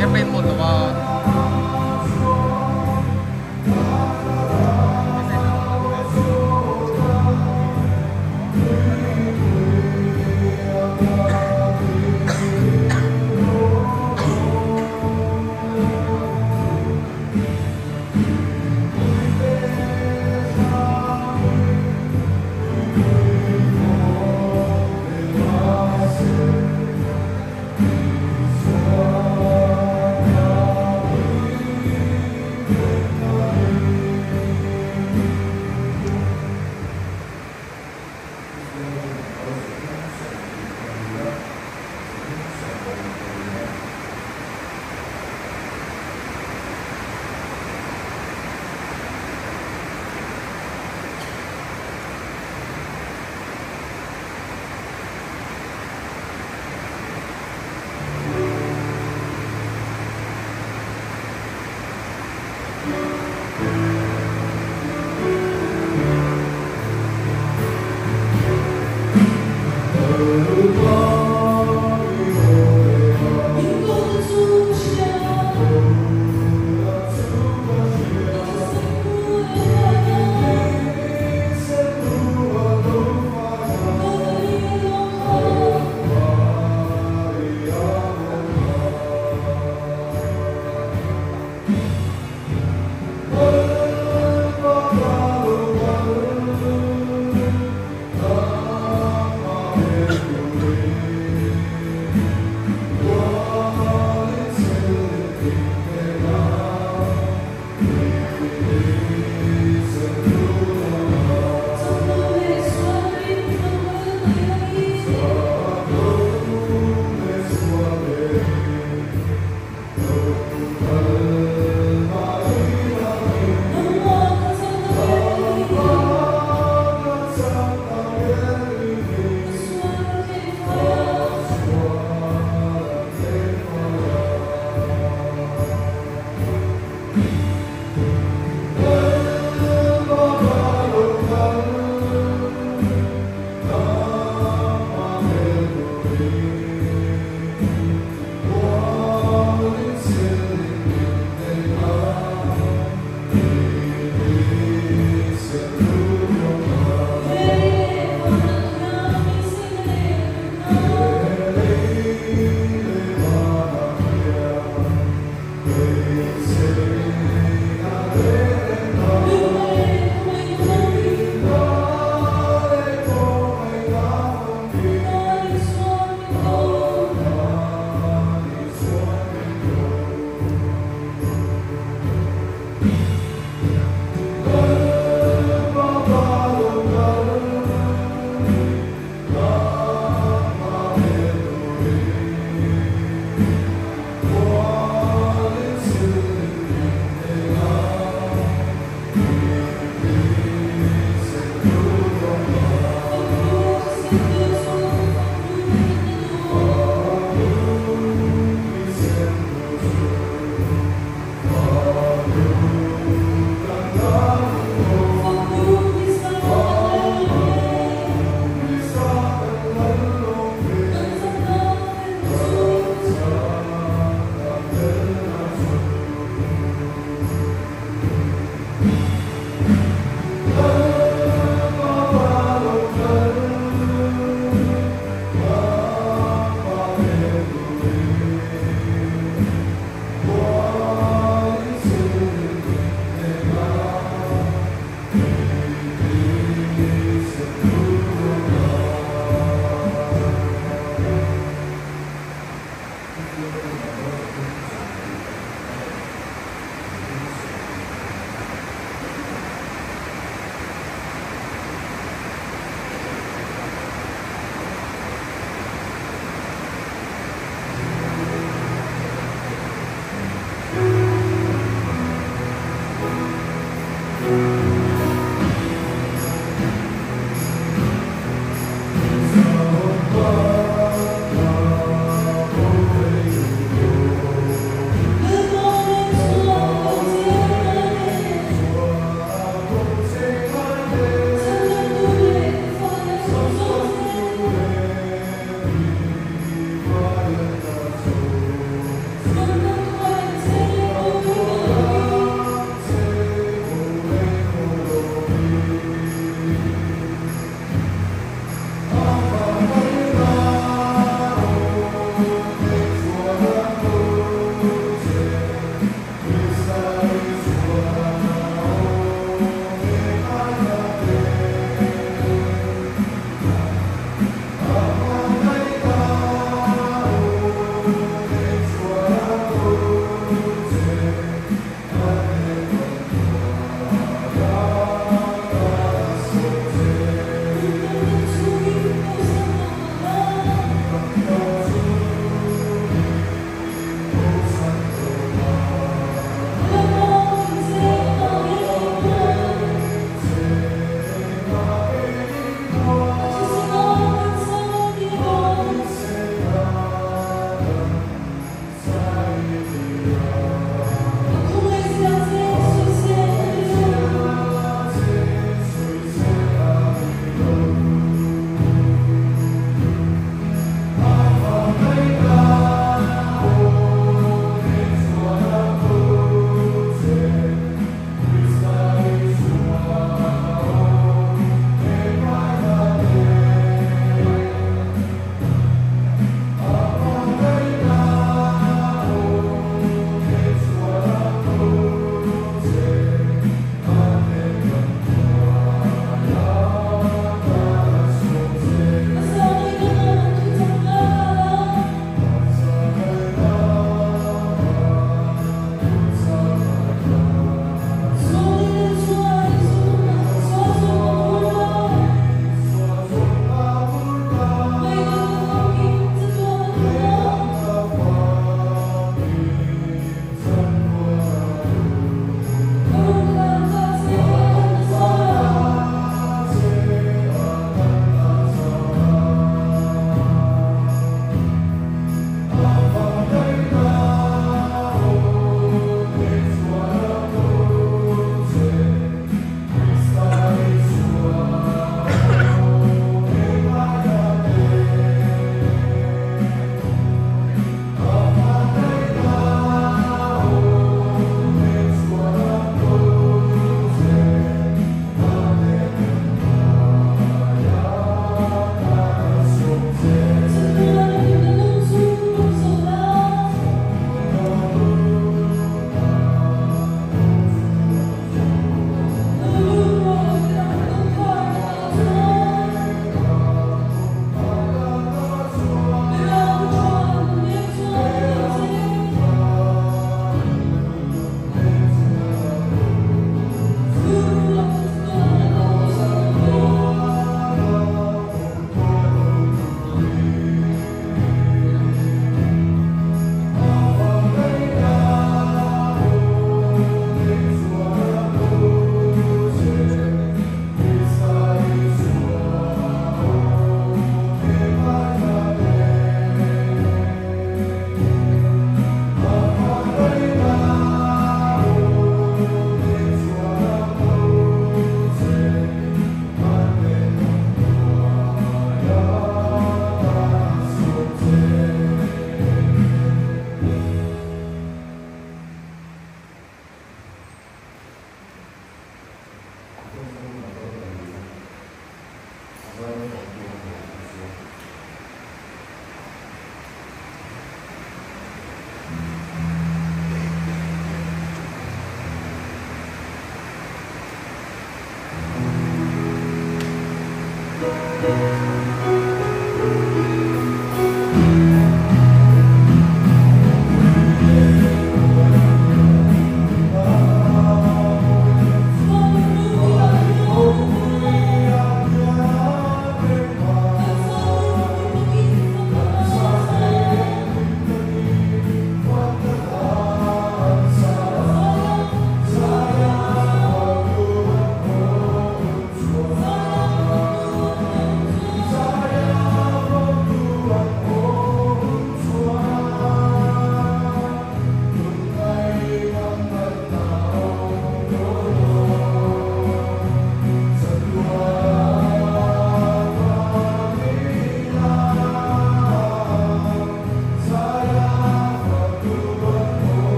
Airplane mode lo a.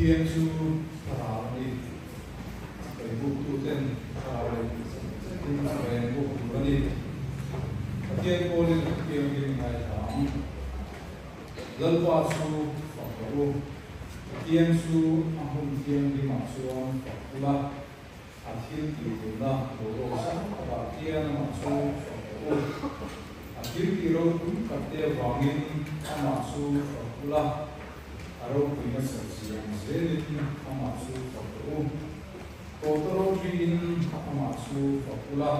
Pathian chu thlarau a ni. Chibai buktuten thlarau leh tihzetin chibai an buk tur a ni. Pathian pawlin a thianghlim ngaithla ang. Lalpa chu fak rawh u. Pathian chu a hmun thianghlimah chuan fak ula, a thil tih theihna boruak sang takah khian amah chu fak rawh u. A thil tih ropui takte avangin amah chu fak ula, a ropuina serhzia ang zelin amah chu fak rawh u. Tawtawrawṭiin amah chu fak ula,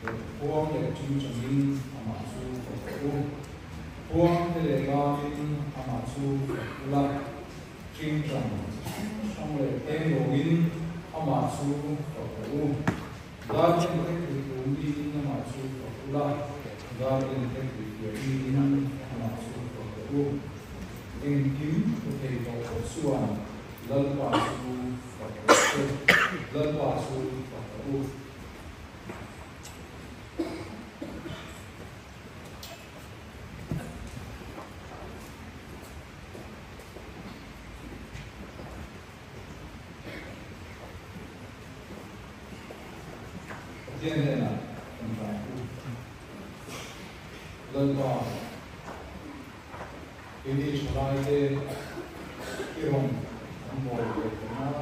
leh khuang leh ṭingṭangin amah chu fak rawh u. Khuang te leh lamin amah chu fak ula, ṭingṭang chi hrang hrang leh eng lawngin amah chu fak rawh u. Dar en tek ri tum miin amah chu fak ula, dar en tek ri fiah miin amah chu fak rawh u. Engkim hmu thei tawh phawt chuan Lalpa chu fak rawh se, Lalpa chu fak rawh u. Pathian hnenah kan tlan u. Lalpa, keini thalaite i rawn kan bawl ve theih nan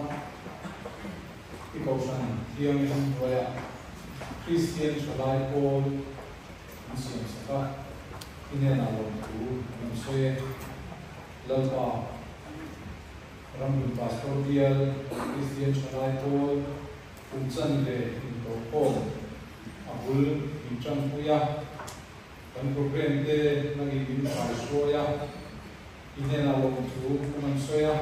i Kohhran Thianghlim hnuaiah Kristian thalai pawl an siam sak a, i hnenah lawmthu an rawn sawi e. Lalpa, Ramhlun Pastor Bial, Kristian Thalai Pawl, kum chanve intawhkhawm a bul min tanpui a, kan program te nangin min hrai hruai a, i hnenah lawmthu kan rawn sawi a,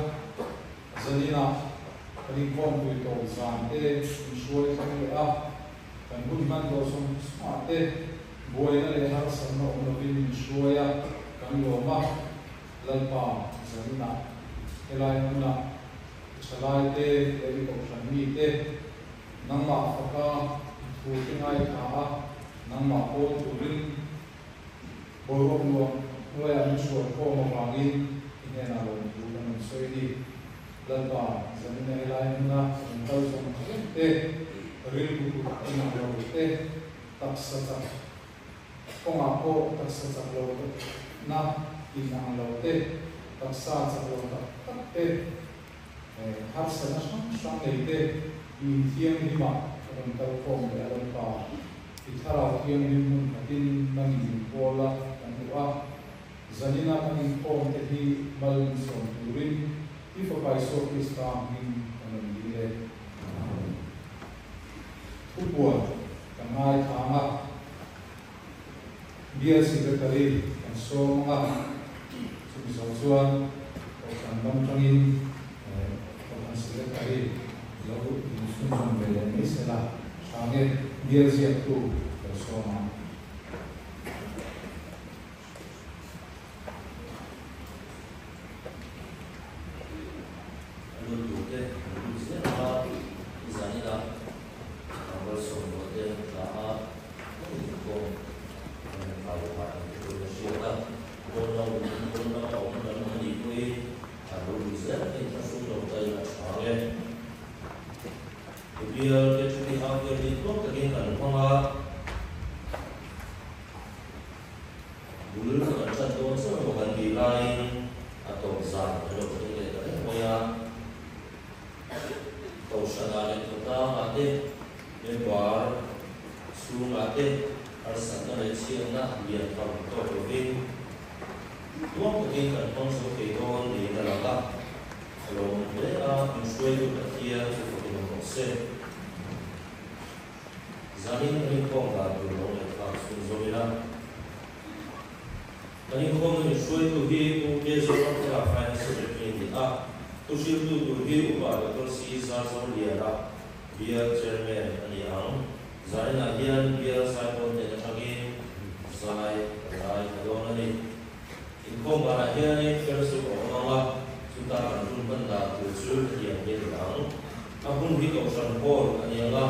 zaninah kan inkhawmpui tawp zan te min hruai thleng leh a, kan hun hman tawh sawng sawngah te buaina leh harsatna awm lovin min hruai a, kan lawm a. Lalpa zaninah helai hmunah i thalaite leh i kohhran mite nangmah faka i thute ngaithla a, nangmah pawl turin boruak nuam hnuaiah min hruai khawm avangin i hnenah lawmthu kan rawn sawi a ni. Lalpa zanina helai hmuna rawn kal zawng reng te, rilru kut inang lo te, taksa chak Kawngah pawh taksa chak lo na in ang lo te, taksa chak lo tak tak te, harsatna hrang hrang nei te i inthianghlimah rawn kal khawm leh a Lalpa. I thlarau thianghlim hmun khatin nangin min pawl a kan duh a, zanina kan inkhawm te hi mal min sawm turin i Fapa Isua Krista hming kan rawn dil e. Amen. Thupuan kan ngaithla ang a, Bial Secretary kan sawm ang a, chumi zawh chuan Kohhran lam tangin Kohhran Secretary lo inchhunzawm ve leh mai se la, tha nge Bial ziaktu lo sawm ang. A lut tur te an lut zel a, nizan ila tlangval sawmrual te an tla a, an inkhawm an han kai phah ang te pawhin a hriat a, pawn lo pawn lama awm kan awm a nih pawhin a lo lut zel a inthlahrung lo ta ila a tha ang e. Bial te thu hi hang hian ni tluang takin kan hmang a. Bul kan ṭan dawn chiah emaw kan tih laiin a tawp zan a lo thleng leh ta reng mai a. Kohhranah leh khawtlangah te, member chhungah te harsatna leh chhiatna lian tham tawk lovin tluang takin kan hmang zo thei dawn niin a lang a. A lawmawm hle a, min hruaitu Pathian chu fakin awm rawh se. Zanin kan inkhawm dan tur lo ngaihthlak chhun zawm ila. Kan inkhawmna min hruaitu hi Pu K. Zoramthanga Finance Secretary a ni a, thu hriltu tur hi Upa Doctor C. Zarzoliana, Bial Chairman a ni ang. Zaninah hian Bial Zaipawn hnen atangin zai kan lai ta dawn a ni. Inkhawm banah hianin fellowship a awm ang a, chuta kan hun hman dan tur chu hetiang hi a ni ang. A hun hi Kohhran Hall a ni ang a,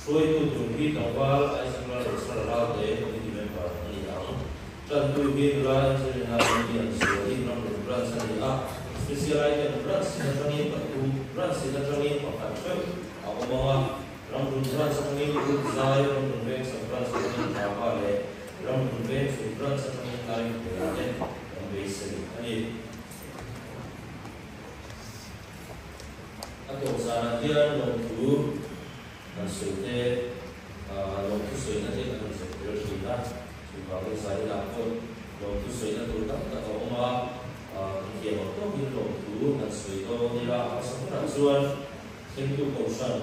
hruaitu tur hi tlangval Aizawl Rosara Ralte Committee Member a ni ang. Tantu hi nula Angelina Lilian Zuali Ramhlun Branch a ni a. Special item Branch in atangin pathum, Branch in atangin pakhat theuh a awm ang a, Ramhlun Branch atangin Group Zai, Ramhlun Vengchhak Branch atangin Thapa leh Ramhlun Vengchhun Branch atangin Laimhmela te kan beisei a ni. A tawp zanah hian lawmthu han sawi te, lawmthu sawina te kan han zep tel thin a, chuvangin zaninah pawh lawmthu sawina tur tam tak a awm a, kan thiam ang tawkin lawmthu han sawi dawn ila a hmasa hmunah chuan thlengtu kohhran,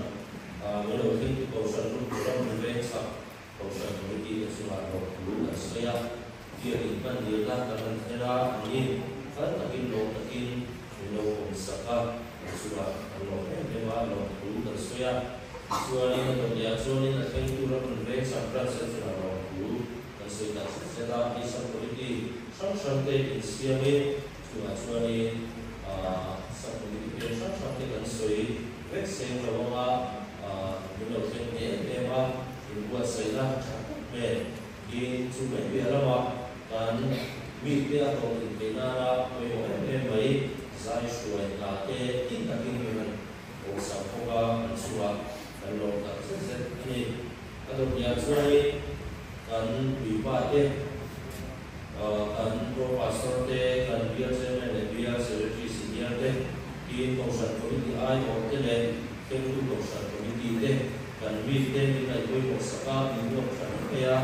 min lo thlengtu kohhran ram veng chhak kohhran committee te chungah lawmthu kan sawi a, biakin hman dilna kan han thlen a, anni kal takin lawm takin min lo awm sak a, kan chungah kan lawm em em a, lawmthu kan sawi a. Tichuanin a dawt leh ah chuanin a thlengtu ram rawn veng sak branch te chungah lawmthu kan sawi tak zet zet a, hei sub committee hrang hrang te insiamin chungah chuanin sub committee peng hrang hrang te kan sawi vek seng lo anga min lo thleng hle em em a, inbuatsaihna tha tak hmel in chu mai piah lamah kan mite a hlawhtlin theih nana pawimawh em em mai zai hruai hna te tin takin min han pawhsak bawk a, an chungah kan lawm tak zet zet a ni. A dawtliah chuanin kan puipa te, kan Pro Pastor te, kan Bial Chairman leh Bial Secretary Senior te, tin Kohhran Committee aiawh te leh Thlengtu Kohhran Committee te, kan mite min ngaihpawimawh sak a, min nuam tha hle mai a,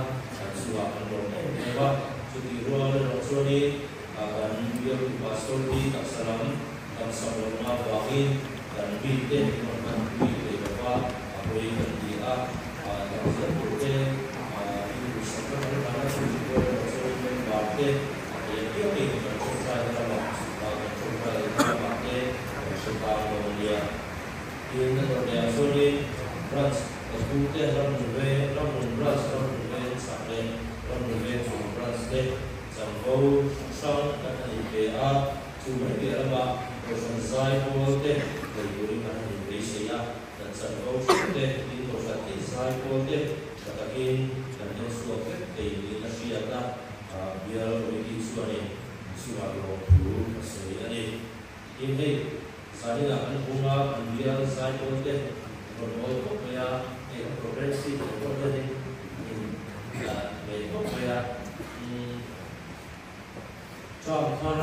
an chungah kan lawm em em a. Chutih rual erawh chuanin kan Bialtu Pastor hi taksa lam kan sak lohna avangin kan mite min rawn hmanpui thei lo va, a pawi kan ti a, dam zel tur te in duhsakna kan hlan a, chutih rual erawh chuanin member te a thei apiangin kan tawngtaina lamah kan tawngtaina lamah te kan hre tan dawn a nia. Tin, a dawt lehah chuanin Branch pathum te, Ramhmun Veng, Ramhmun Branch, Ramhmun Veng chhak leh Ramhmun Veng chung Branch te chanvo hrang hrang kan han inpe a, chu mai piah lamah Kohhran zai pawl te nei turin kan han inbeisei a, kan chanvo hrang te, tin Kohhran tin zai pawl te tha takin kan en chhuak vek thei niin a hriat a, Bial Committee chuanin chungah lawmthu a sawi a ni. Tin hei, zaninah kan hung a, kan bial zai pawl te rawn mawi khawp mai a, hei a programme sheet leh pawh hianin in nei khawp mai a, umm term thar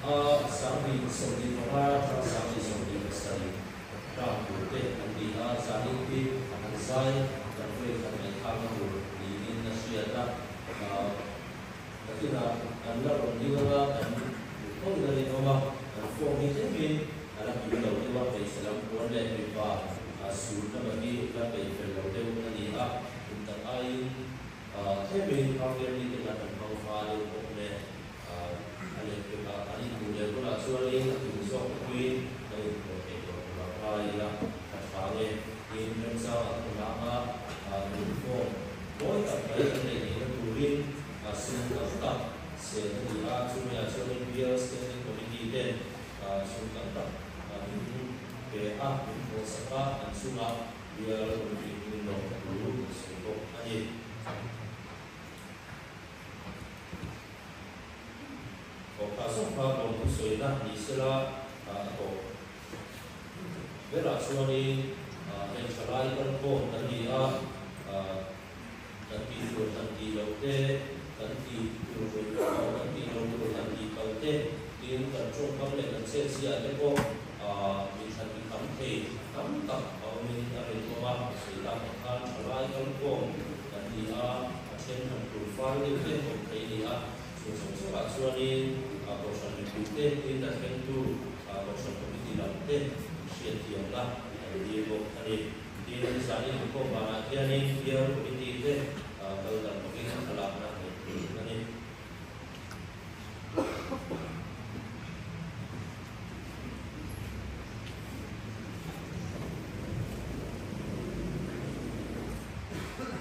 a 2025 atanga 2027 term tur te an ni a, zanin hi an zai kan vawi khat ngaihthlakna tur niin a hriat a, Nakinah an la rawn ding anga kan duh tho in a rinawm a, an form hi tlemin a la kim lo deuh a, hmeichhe lam puan leh mipa sur lama hi la peih fel lo deuh a ni a, kum tak aiin tlemin Hungary te khan an hmang fa deuh bawk nen a lehpekah an inhmuh leh hunah chuanin a kim zawk te pawhin kan inhmuh theih tawh tur a ngai ila a tha nge tiin remchangah kan hmang a, tun form mawi tak mai kan neih theihna turin sum tam tak sel a ni a, chumi ah chuanin Bial Standing Committee ten sum tam tak min pe a, min thawhsak a, an chungah Bial Committee hmingin lawm thu kan sawi bawk a ni. Thawhkha zawk kha lawmthu sawina ni sela a tawp berah chuanin hei thalai kalkhawm kan ni a, Kan tih tur han tih loh te, kan tih tur kan tih loh tur han tih kal te, tin kan tawngkam leh kan chetziah te pawh mi that mi tam thei tam tak a awmin a rinawm a, sawi tak ang khan thalai kalkhawm kan ni a, a then han tur fal deuh te awm thei a ni a, chu chawk chawkah chuanin Kohhran mipui te, tin a thlengtu Kohhran Committee lam te hriatthiamna an dil bawk a ni. Tin, zanin inkhawm vanah hianin Bial Committee te kal dan bawkin thlalakna neih tur a ni.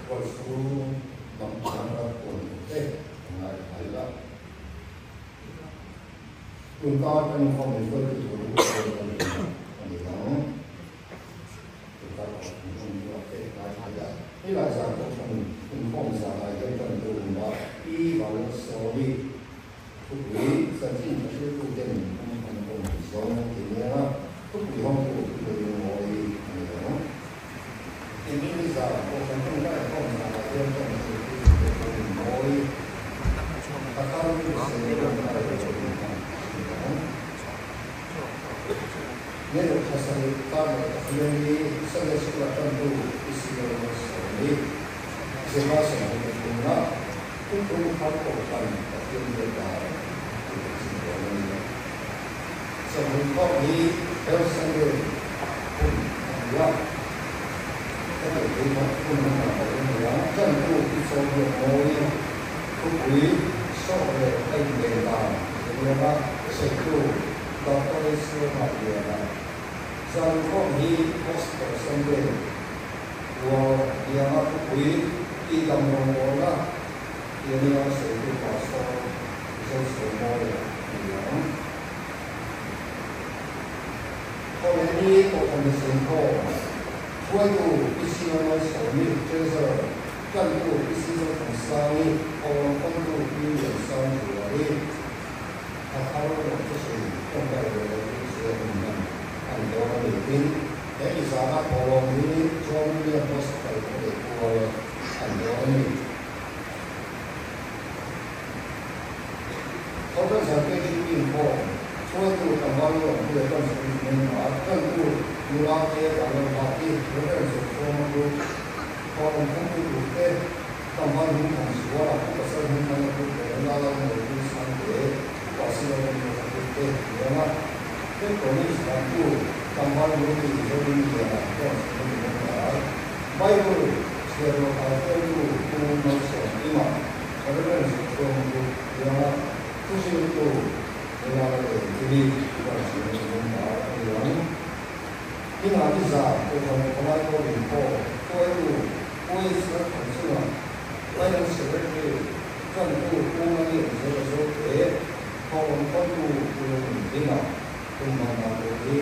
Kawlchhung lam chuan ram kawn te a ngai thai la. Tunkar kan inkhawm leh hruaitu tur hi kawn a ni ang. Helai zan kohhran inkhawm zanah hian tan tur awm a, Pi Vanlalsawmi thupui chanchin tha hriltuten an rawn. Zawng ti nia thupui hawngtu thupui ngawi a ni ang. Inrinni zan Kohhran tawngtai khawm zanah hian tawng zirtirtu te pawhin mawi a thar lut sei tawngtai erawh inhman a ni ang. Ni ruk thla sarih kar leh Pathian hi Sunday School-a tantu Ismael Malsawmi Zirlai 23 a Thuthlung Thar Kohhran Pathian biak dan a lo zir dawn a ni. Chawhmeh khawm hi Health Sunday hun a ni a, hetiang thei hun a hman tawh em mai ang. Tantu i chaw biak mawi thupui sawk leh a inven dan zirlawna seitu Doctor H. Lalhmahliana zan khawm hi Hospital Sunday Rual Lianga thupui tihdam rawngbawlna tih a nia sawitu Pastor Zochhawmawia a ni ang. Thawhlehni Kohhran Mihring-khawm hruaitu Pi Singer Malsawmi, Treasurer, Tantu Pi Singer Thansangi, Thawhlawm Kawngtu Pi Liansangzuali, Thla thar lawmthusawi tawngtai ve lo hi zia hun hman a ni dawn a ni. Tin, he ni zana thawhlawm hi John William Hospital khaw leh kual a ni dawn a ni. Thawhtan zan KGP inkhawm hruaitu tlangval lawm pu leh tan chhung member tantu nula te vanlawm bak hi Reverend Zochhuama chu thawhlawm thangtu turte Tlangval hming thang zuala pu pasal hming thang a pu te lal a nei pu sang te upa si lo a nei a pu te hniam a Tek College bantu tlangval lung ni Zorin Liana chuan chhung a ni bar. Bible chhiar loh kai hruaitu Pu Malsawm Kima Reverend Zochhuang pu hniam a thuhriltu nula la leh Kimi chuan chhung a ni bar a ni ang. Hingah ni zan Kohhran Thalai Pawl Inkhawm hruaitu Police ram khan chungah Finance Secretary Tantu Pu Malian Zela Zote thawhlawm khawntu Pu Lungdinga kum hman dan tur hi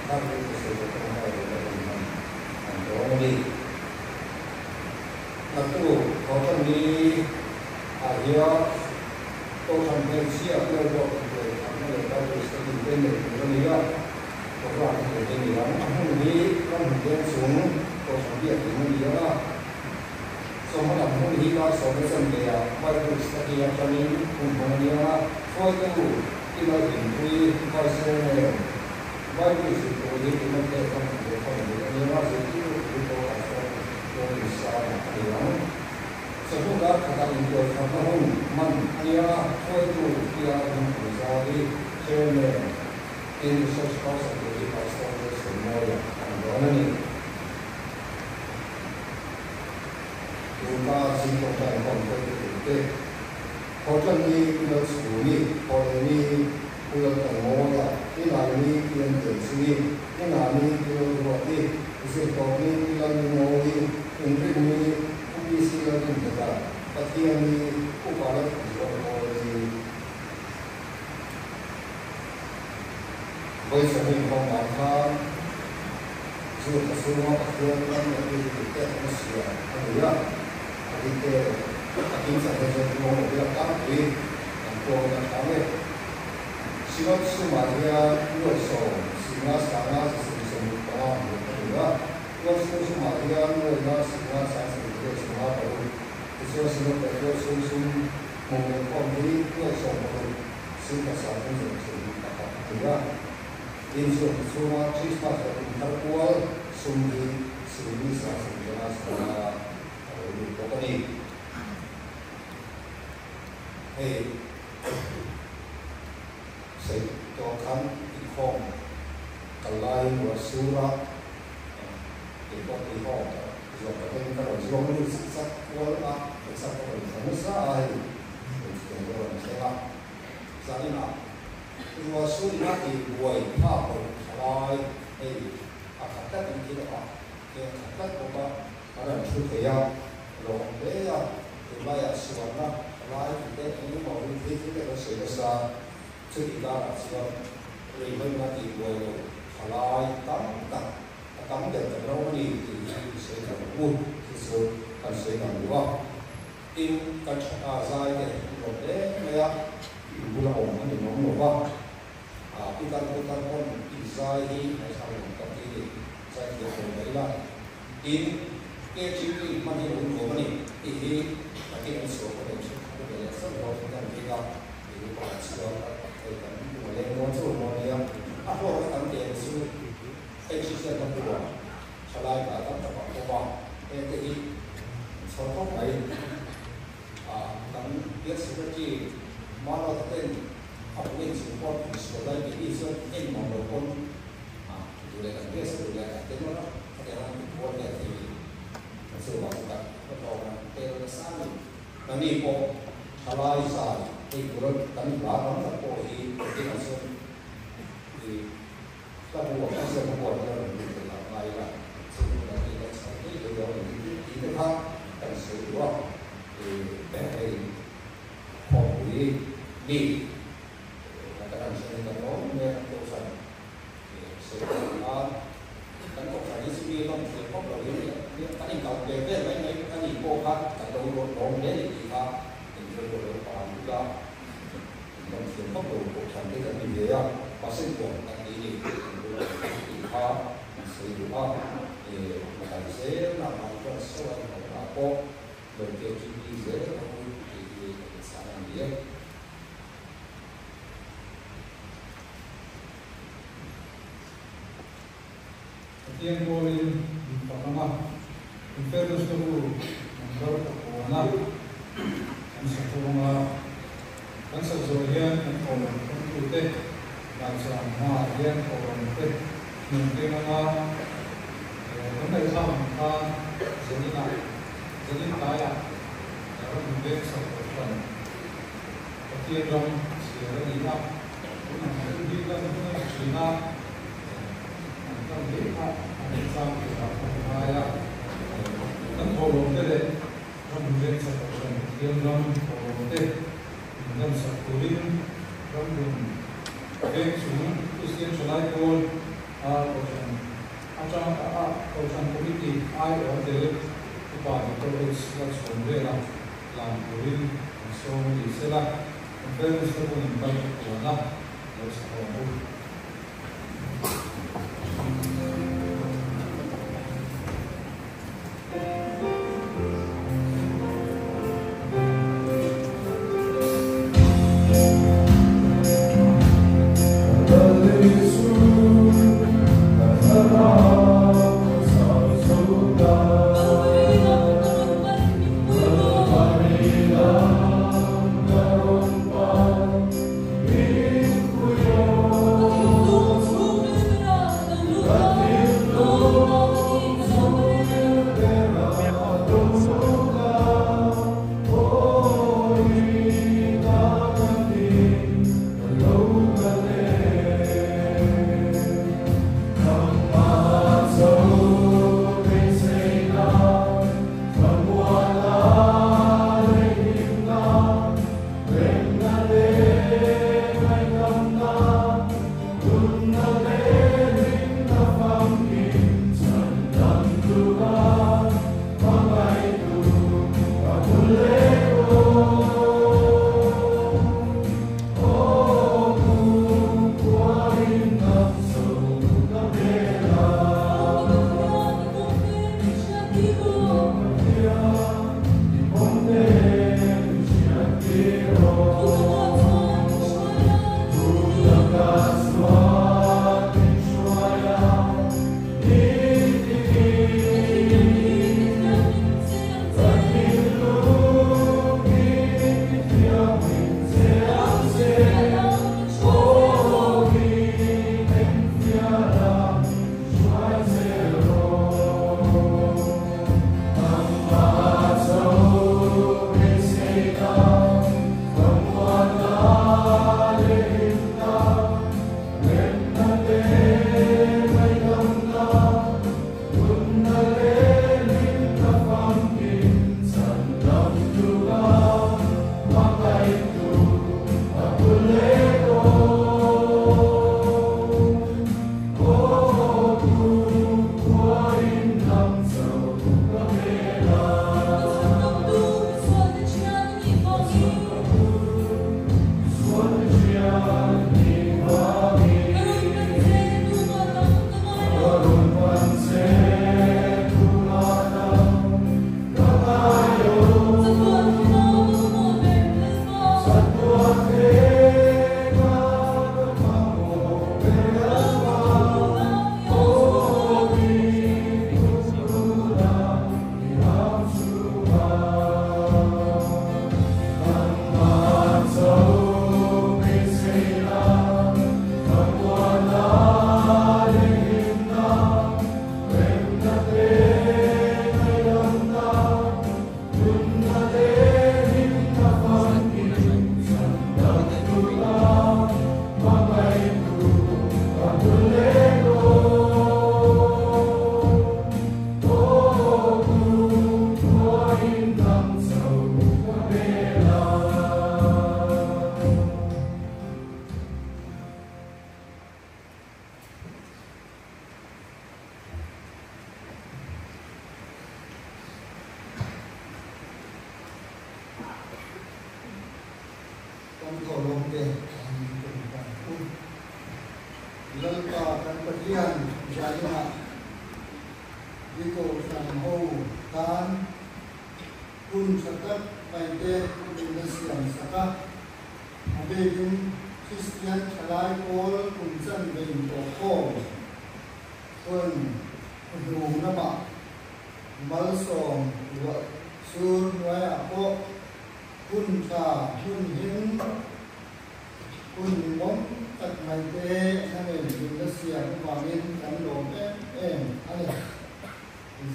thar ru ka sawi ta tawngtai leh la hun hman an dawn a ni. Naktuk thawhtan ni ah hian Kohhran hmeichhia bial ruak intuai tharna leh Bible study te nei tur a ni a. Program hi nei te ni ang. A hmun hi ram hmun veng chung Kohhran biakin a ni ang a. Chawhma lam hun hi dar sawmna chanve ah Bible study atangin hun hman a ni ang a. Hruaitu i Lalhlimpui Vice Chairman, Bible zir tur hi Timothea ram hmun leh khaw nei a ni ang a, zirtirtu thu pawh Pastor Lalrinsanga a ni ang. Chawhnu dar khatah intuai thatna hun hman a ni ang a, hruaitu Tia Hmingthangzari, Chairman, Tin, Research Council tur hi Pastor Wilson Mawia a ni dawn a ni. Tunka zing tawngtai inkhawm hruaitu turte, Thawhtan ni Pu Lalchhuni, Thawhleh ni Pu Laltanmawia, Inai ni Pi Antianchhingi, Inga ni Pi Lalruati, Zirtawp ni Pi Lalnungawi, Inrin ni Pu PC Lalrinhleta, Pathian ni Upa Lalthanzualkawli. Vawi sarih inkhawm dan khan Zu tha chhunga Pathian ram leh mi te an siam a ni a, a dite a kimchang hi chuan ruang lo biak tlangpui an tuangin a tha nge. Synod sumah hian nuai sawm singa sanga 175 hmuh a ni a, tualchhung sumah hian nuai nga singa sang sarih leh singa paruk, tichuan Synod leh tualchhung sum hmuh leh khawm hi nuai sawm paruk Singta sang in zawm thei hi pakhat a ni a. Inchhung chhunga Krismas leh kum thar kual sum hi Singmi sang sum zanga sanga a lo lut bawk a ni. Hei sawi tawh khan inkhawm kal laiin ruah sur a, keipawh tuihawk zawk ka beng ka rawn zuang lut sak sak kual a, exam ka rawn thla nasa a hei. Hmeichhe ka rawn thleng a, zaninah ruah suihna tih buai phak loh thalai hei a khat tlat in thil a hei a khat tlat bawk a, an rawn thu thei a, lo awm hle a, tunlaiah sualna thalai tih te eng emaw rin thil thil te kan sawi nasa, chutih karah chuan ruihhloina tih buai loh thalai tam tak a tam ber kan ro a ni tih hi i sawi ta ang u, chu chu kan sawi lang duh a. Tin, kan tha ta zai te an rawn hle mai a, in bula awm an inawm lo va, pitar putar pawh. Zai hi ngaihthlak nuam tak hi ni. Zai thiam lo mai ila. Tin, KGP hman hi lo inkhawm a ni tih hi nakin an sual ka nei thin a ve leh zauh dawn kan ring a, i upa chuan hei kan hmu leng dawn chauh maw nia. A hlawkna kan tel chu hei Kristian kan hmu a, thalai dah tam tak a awm a, hengte hi an chhawr khawp mai. Kan Bial Secretary Manawta ten a hmu en chung pawh an sual lai tih mi chuan en nuam lo pawn duh leh kan bial duh leh kan tel a, khatiang an ti kual vel thei ni. Kan chu vang chu kan ka tlawm an tel nasa a ni. Nangni pawh thalai zai hei tura kan hla tam tak pawh hi engtin an sawn i hla bu ah kan ziak a buat hian a rawn lut thei tak ngai ila chu kan ni kan chhan ngei thei dawn a ni tih te kha kan sawi duh a hei khawpui mi kan han hria hi kan lawm mek a kohhran sawi theih a kan kohhran hi chu mi lawm thiam khawp lo in kan inkal ve vel mai mai a nih pawh kha kan lo lawm hle a ni tih kha inrilru a lo pan ula lawm thiam khawp lo kohhran te kan ni ve a mahse huam kan ni ni inrilru a lo pan tih kha kan sawi duh a kan zel na ah chuan sawi a ni ho na pawh lo KTP zel ang u tih hi ka inchhan a ni e. Pathian pawlin min fak ang a, Inferno Storu number pakuana kan sa thawng a, kan sak zawh hian kan thawhlawm thlawmtute Laichang hmaah hian thawhlawm te hmun keng ang a, kan ngaihthlak ang khan zaninah zanin tlaiah ram veng sak kohhran Pathian ram chhiar a ni a, tun ang thil hi lan hun a ni thin a, an tan hle kha a ni chang turah ka hmu ngai a. Kan thawhlawm te leh ram veng sak kohhran Pathian ram thawhlawm te min lan sak turin ram hun veng chung Kristian Thalai Pawl a kohhran atang a kohhran committee aiawh a tel upa Doctor H la chhawn vela tlan turin an sawm a ni sela, conference te pawhin an kal puan a lo chhak awm u. Lalpa kan Pathian zainah i kohhran ho tan hun tha tak mai te min la siam sak a, a bikin Kristian thalai pawl kum chanve intawh khawm hun hnung lamah malsawm ruah sur hnuaiah pawh hun tha hun him hun mawm tak mai te a nei min la siam avangin kan lawm em em a ni.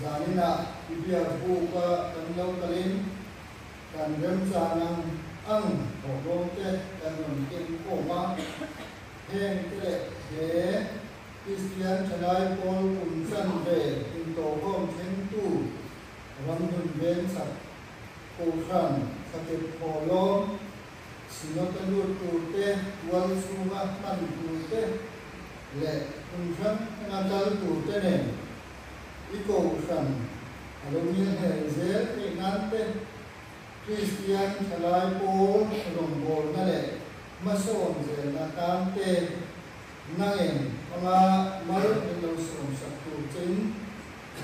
Zaninah i biak buka kan lo kalin kan remchang ang ang thawhlawm te kan rawn keng khawm a, heng te leh he Kristian thalai pawl kum chanve intawhkhawm thlengtu ramhlun veng chak Kohhran thakep thawhlawm Synod a lut tur te, tual chhunga hman tur te leh hmun hrang hranga kal tur te nen i Kohhran a lo ngelhel zel theih nan te, Kristian thalai pawl rawngbawlna leh hmasawn zelna tan te nangeng hmanga mal min lo sawmsak tur chein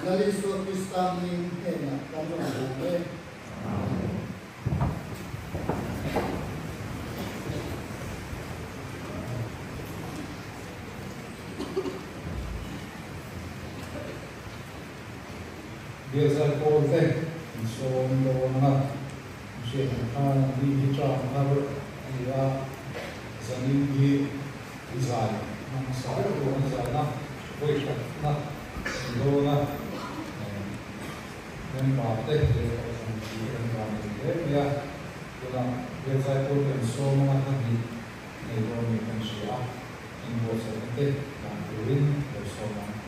Lal Isua Krista hming hnenah kan rawn bawm e. Amen. Bialzai pawl te an sawm dawn ang a, an hriat ang khan an ni hi term thar a ni a, zanin hi zai hmang sa deuh tur an zaina vawi hratna an dawn a, member te leh kohhran pui te kan van nei hle mai a, tunah Bialzai pawl te an sawm ang a, hla hnih nei dawn niin kan hria a, inbuatsaihna te dan turin lo sawm ang.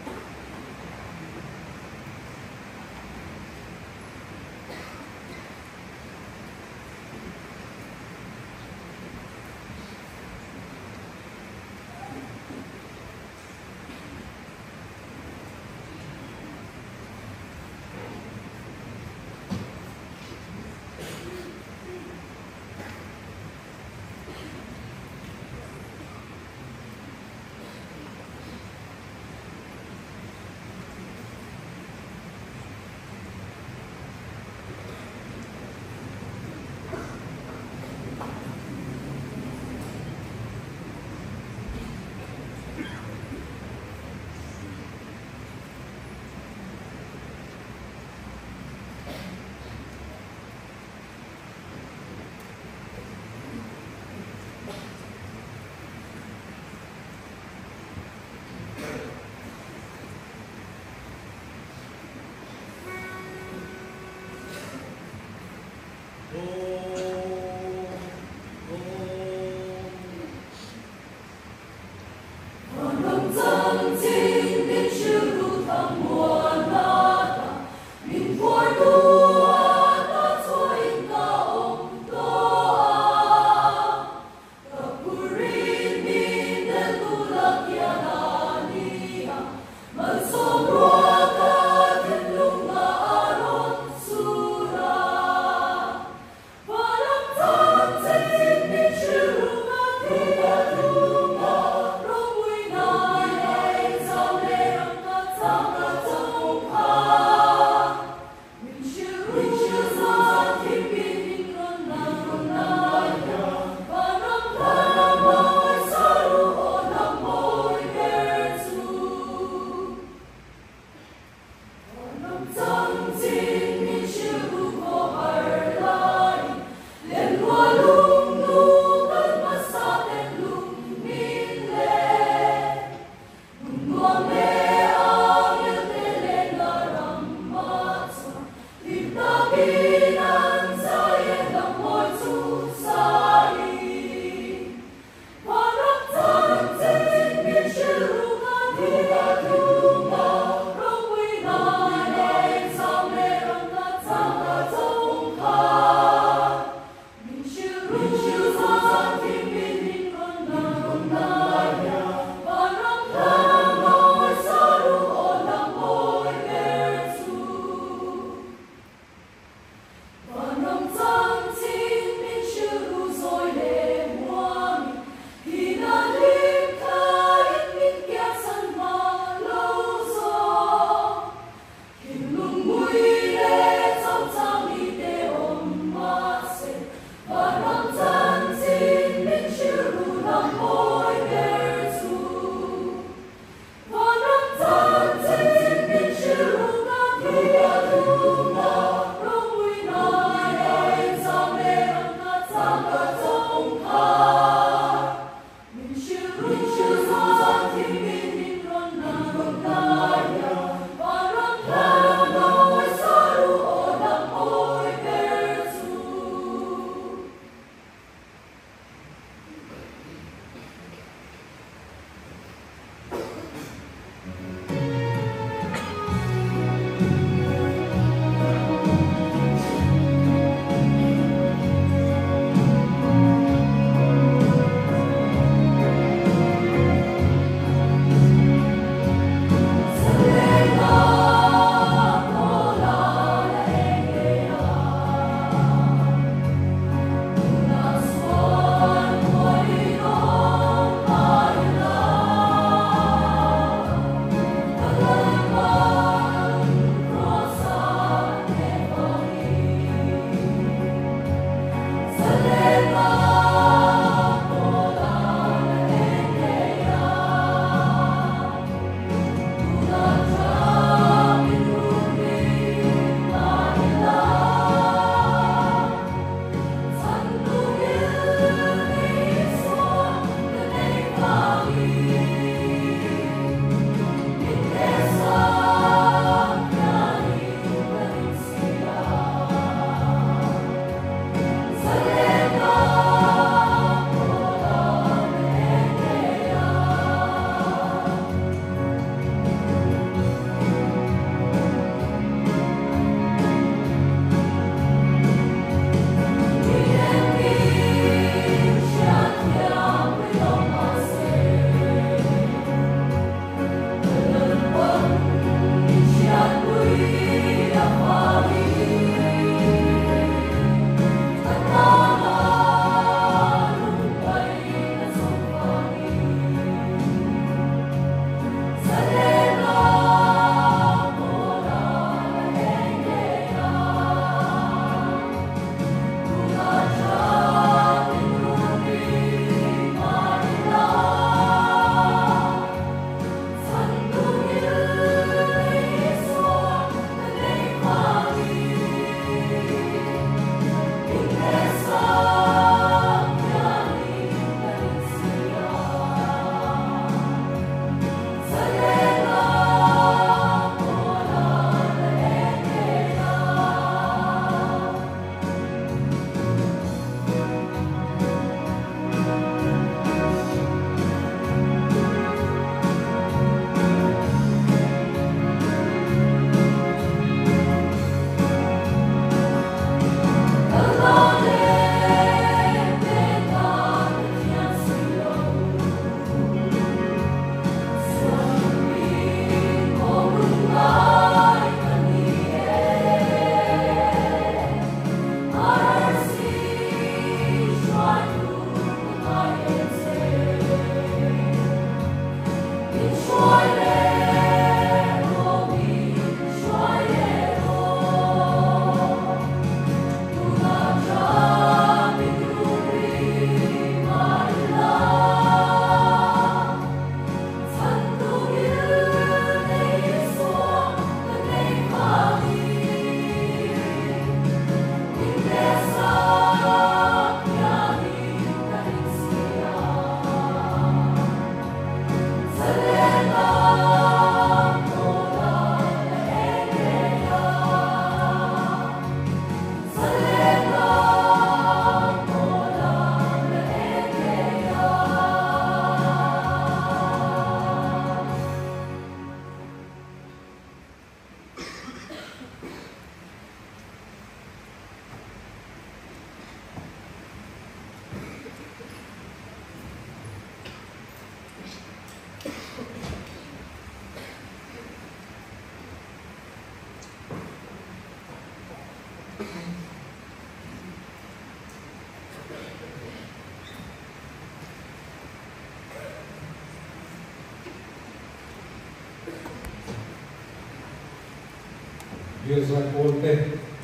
Bial zai pawl te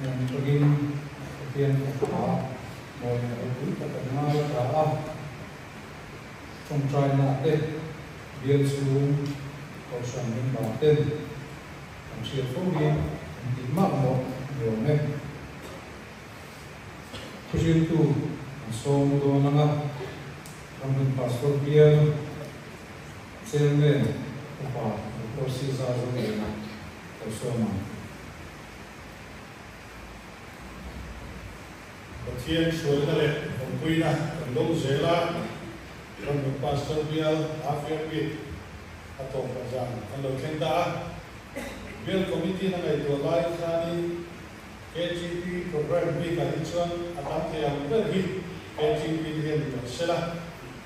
nen atangin Pathian fapa mawi leh ropui tak an ngaithla a, tawngtaina te bial chhung kohhran member ten kan hriat fo hi an tih mak mawh ni awm e. Thuhriltu an sawm dawn anga Ramhlun Pastor bial Chairman Upa Doctor Caesar Zoliana Ka sawm ang. Pathian hruaina leh awmpuina kan dawng zel a, Ramhlun Pastor Bial Half Year Meet a tawp zan kan lo thleng ta a. Bial Committee na ngaihtuah lai khanin KTP Programme bikah hi chuan a tam thei ang ber hi KTP te hian ni tawh sela,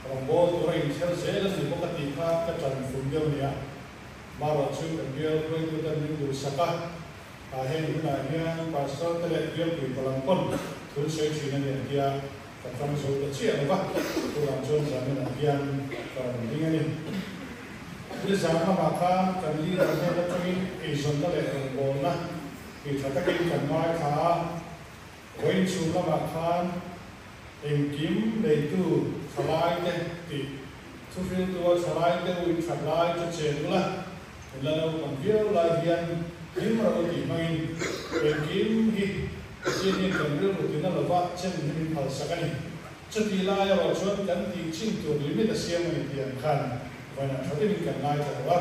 rawngbawl tura inther zel a ni bawk a tih kha ka ṭan fum deuh nia. Marawh chu kan bial hruaitu ten min duhsak a, tah heng hunah hian Pastor te leh bialpui palam pawn thul sawi thin a ni ang tia ka tang zo ta chiah lo va, chuvang chuan zaninah hian ka rawn ding a ni. Nizan lamah khan kan leader hnen atangin eizawnna leh rawngbawlna tih tha takin kan ngaithla a, vawiin chhun lamah khan Engkim neitu thalaite tih thuhriltua thalaite u in that lai chu chen ula, in la naupang viau lai hian hlim ro tih hmangin engkim hi Pathian hian kan rilru tina lova chen hi min phalsak a ni. Chutih lai erawh chuan kan tih chin tur limit a siam a ni tih ang khan vawiinah tha deuhin kan ngaithla tawh a.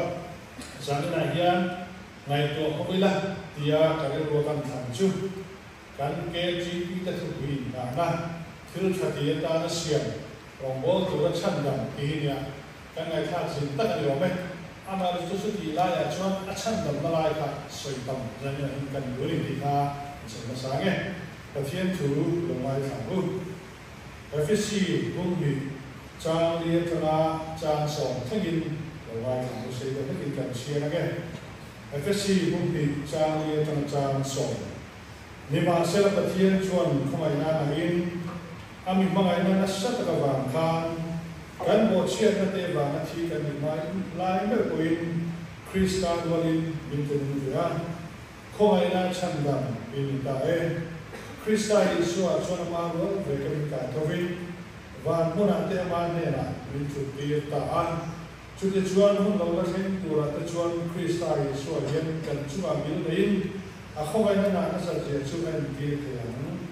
Zaninah hian ngaihtuah ho ila tia ka rilru a kan thlan chu kan KGP te thupui inngahna thil tha ti atana siam rawngbawl tura chhandam tih hi nia kan ngaihthlak zin tak a ni awm e. Amaherawhchu chu chutih laiah chuan a chhandamna lai kha sawi tam zaninah hian kan duh a ni tih kha an sawi hmasa ang e. Pathian thu lo ngaithla ang u. Efesi bung hnih chang li atanga chang sawm thlengin lo ngaithla ang u. Sei deuh hlekin kan chhiar ang e. Efesi bung hnih chang li atanga chang sawm. Nimahsela Pathian chuan khawngaihna nain a mi hmangaihna nasa tak avang khan kan bawhchhiatna te vanga thi kan ni hmai lai meuh pawhin Krista rualin min ti nung ve a. Khawngaihna chhandam in ni ta e. Krista Isua chuan ama rual ve ka min kai thovin van hmunah te ama hnenah min thut tir ta a. Chutichuan hun lo la thleng turah te chuan Krista Isua hian kan chungah mil neiin a khawngaihna nah nasat zia chu a entir thei ang.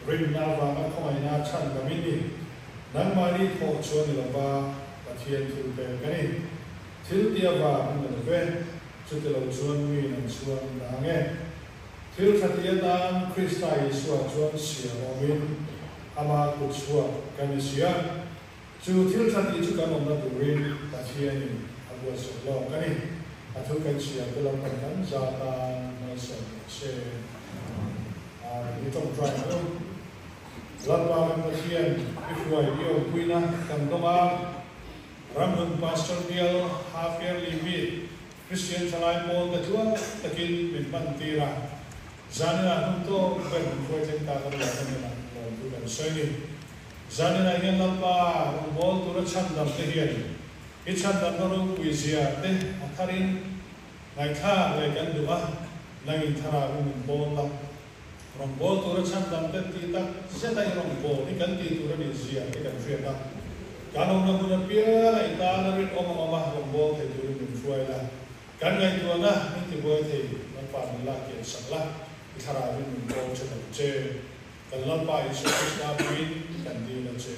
Rinna avanga khawngaihna chhandam in ni. Nangmahni thawh chuan ni lova Pathian thil pek a ni. Thil ti avang in ni love. Chuti lo chuan mi nan chuan dah ang e. Thil tha ti atan Krista Isua chuan siam awmin ama kut chhuak kan ni si a. Chu thil tha ti chu kan awmna turin Pathianin a buatsaih lawk a ni. A thu kan chhiar te lam kan kan za tan malsawm rawh se. Amen. I tawngtai ang u. Lalpa kan Pathian i hruai i awmpuina kan dawng a. Ramhlun Pastor Bial Half Yearly Meet Christian Thalai pawl te tluang takin min hman tir a, zaninah hnung tawk ber min hruai thleng ta ka ruah kan inah lawmtu kan sawi ni. Zaninah hian Lalpa rawngbâwl tura chhandam te hian i chhandamna ropui zia te a tharin ngaihthlak leh kan duh a, nangin thlarau in min pawl la. Rawngbâwl tura chhandam te tih tak zeta i rawngbâwl hi kan tih tur a nih zia te kan hriat a. Kan awmna hmun apianga i tana rinawm ang awma rawngbâwl thei turin min hruai la. Kan ngaihtuahna min tibuai thei Lalpa min lak kian sak la, i thlarauin min pawl tha tak che. Kan Lalpa Isua Krista puiin kan dil a che.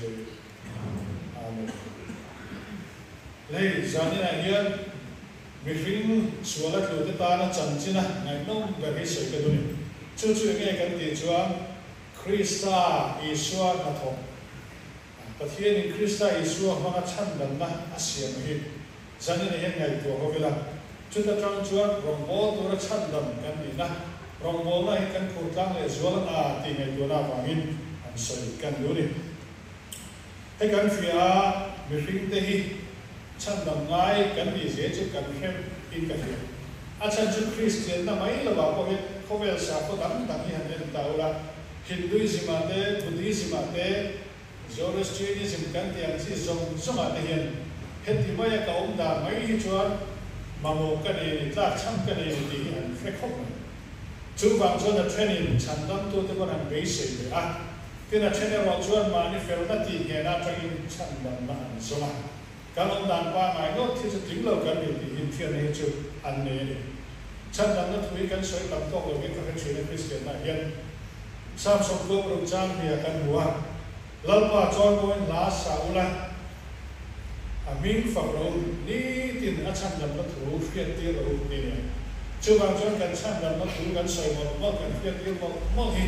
Amen. Hei, zaninah hian mihring sual a tlute tana chanchina ngaihnawm ber hi sawi ka duh ni. Chu chu enge kan tih chuan Krista Isua hnathawk, Pathianin Krista Isua hmanga chhandamna a siam hi zaninah hian ngaihtuah ho ila. Chuta tang chuan rawngbâwl tura chhandam kan nihna, rawngbâwlna hi kan phur tlang leh zual a tih ngaihtuahna avangin an sawi kan duh ni. Hei kan hria a, mihringte hi chhandam ngai kan nih zia chu kan hrem in ka hria. A chhan chu Kristianna mai lovah pawh hian khawvel sakhaw dang dang hi han en ta ula, Hinduism ah te, Buddhism ah te, Zoroastrianism kan tih ang chi zawng zawng ah te hian heti maia ka awm dan mai hi chuan mamawh ka nei a ni, tlakchham ka nei a ni tih hi an hre khawp mai. Chuvang chuan a thenin chhandamtute pawn an beisei ve a. Tin, a then erawh chuan mahni felna tih hnena atangin chhandamna an zawng a. Kan awm dan pangngai ngawt hi chu tling lo kan ni tih inhriatna hi chu an nei a ni. Chhandamna thu hi kan sawi tam tawk lovin ka hre thin a, Kristianna hian Psalm 96 chang hniah kan hmu a, Lalpa chawimawiin hla sa ula, a hming fak rawh u, nitin a chhandamna thu hriattir rawh u tih nia. Chuvang chuan kan chhandamna thu kan sawi mawlh mawlh, kan hriattir mawlh mawlh hi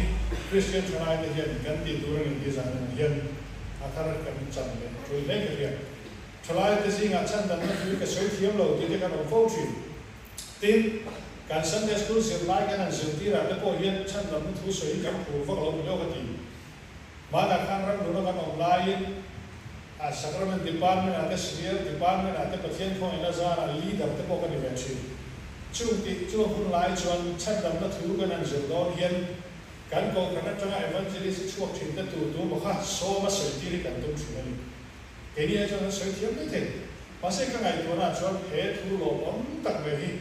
Kristian thalaite hian kan tih tur a ni tih zan en hian a thar kan chan leh tul hle ka hria. Thalaite zingah chhandamna thu hi ka sawi thiam lo tih te kan awm fo thin. Tin, kan Sunday School zirlai kan han zirtirah te pawh hian chhandamna thu sawi hi kan phur vak lo ni lawk a ti. Hmanah khan ramhluna kan awm laiin a Sacrament Department ah te Senior Department ah te Pathian khawngaihna zarah Leader te pawh ka ni ve thin. Chung tih chuan hun lai chuan chhandamna thu kan han zir dawn hian kan kohhran atanga Evangelist chhuak thin te tur tu maw kha sawma sawi tir hi kan tum thin a ni. Keini ai chuan an sawi thiam mai thei. Mahse ka ngaihtuahna chuan he thu lawmawm tak mai hi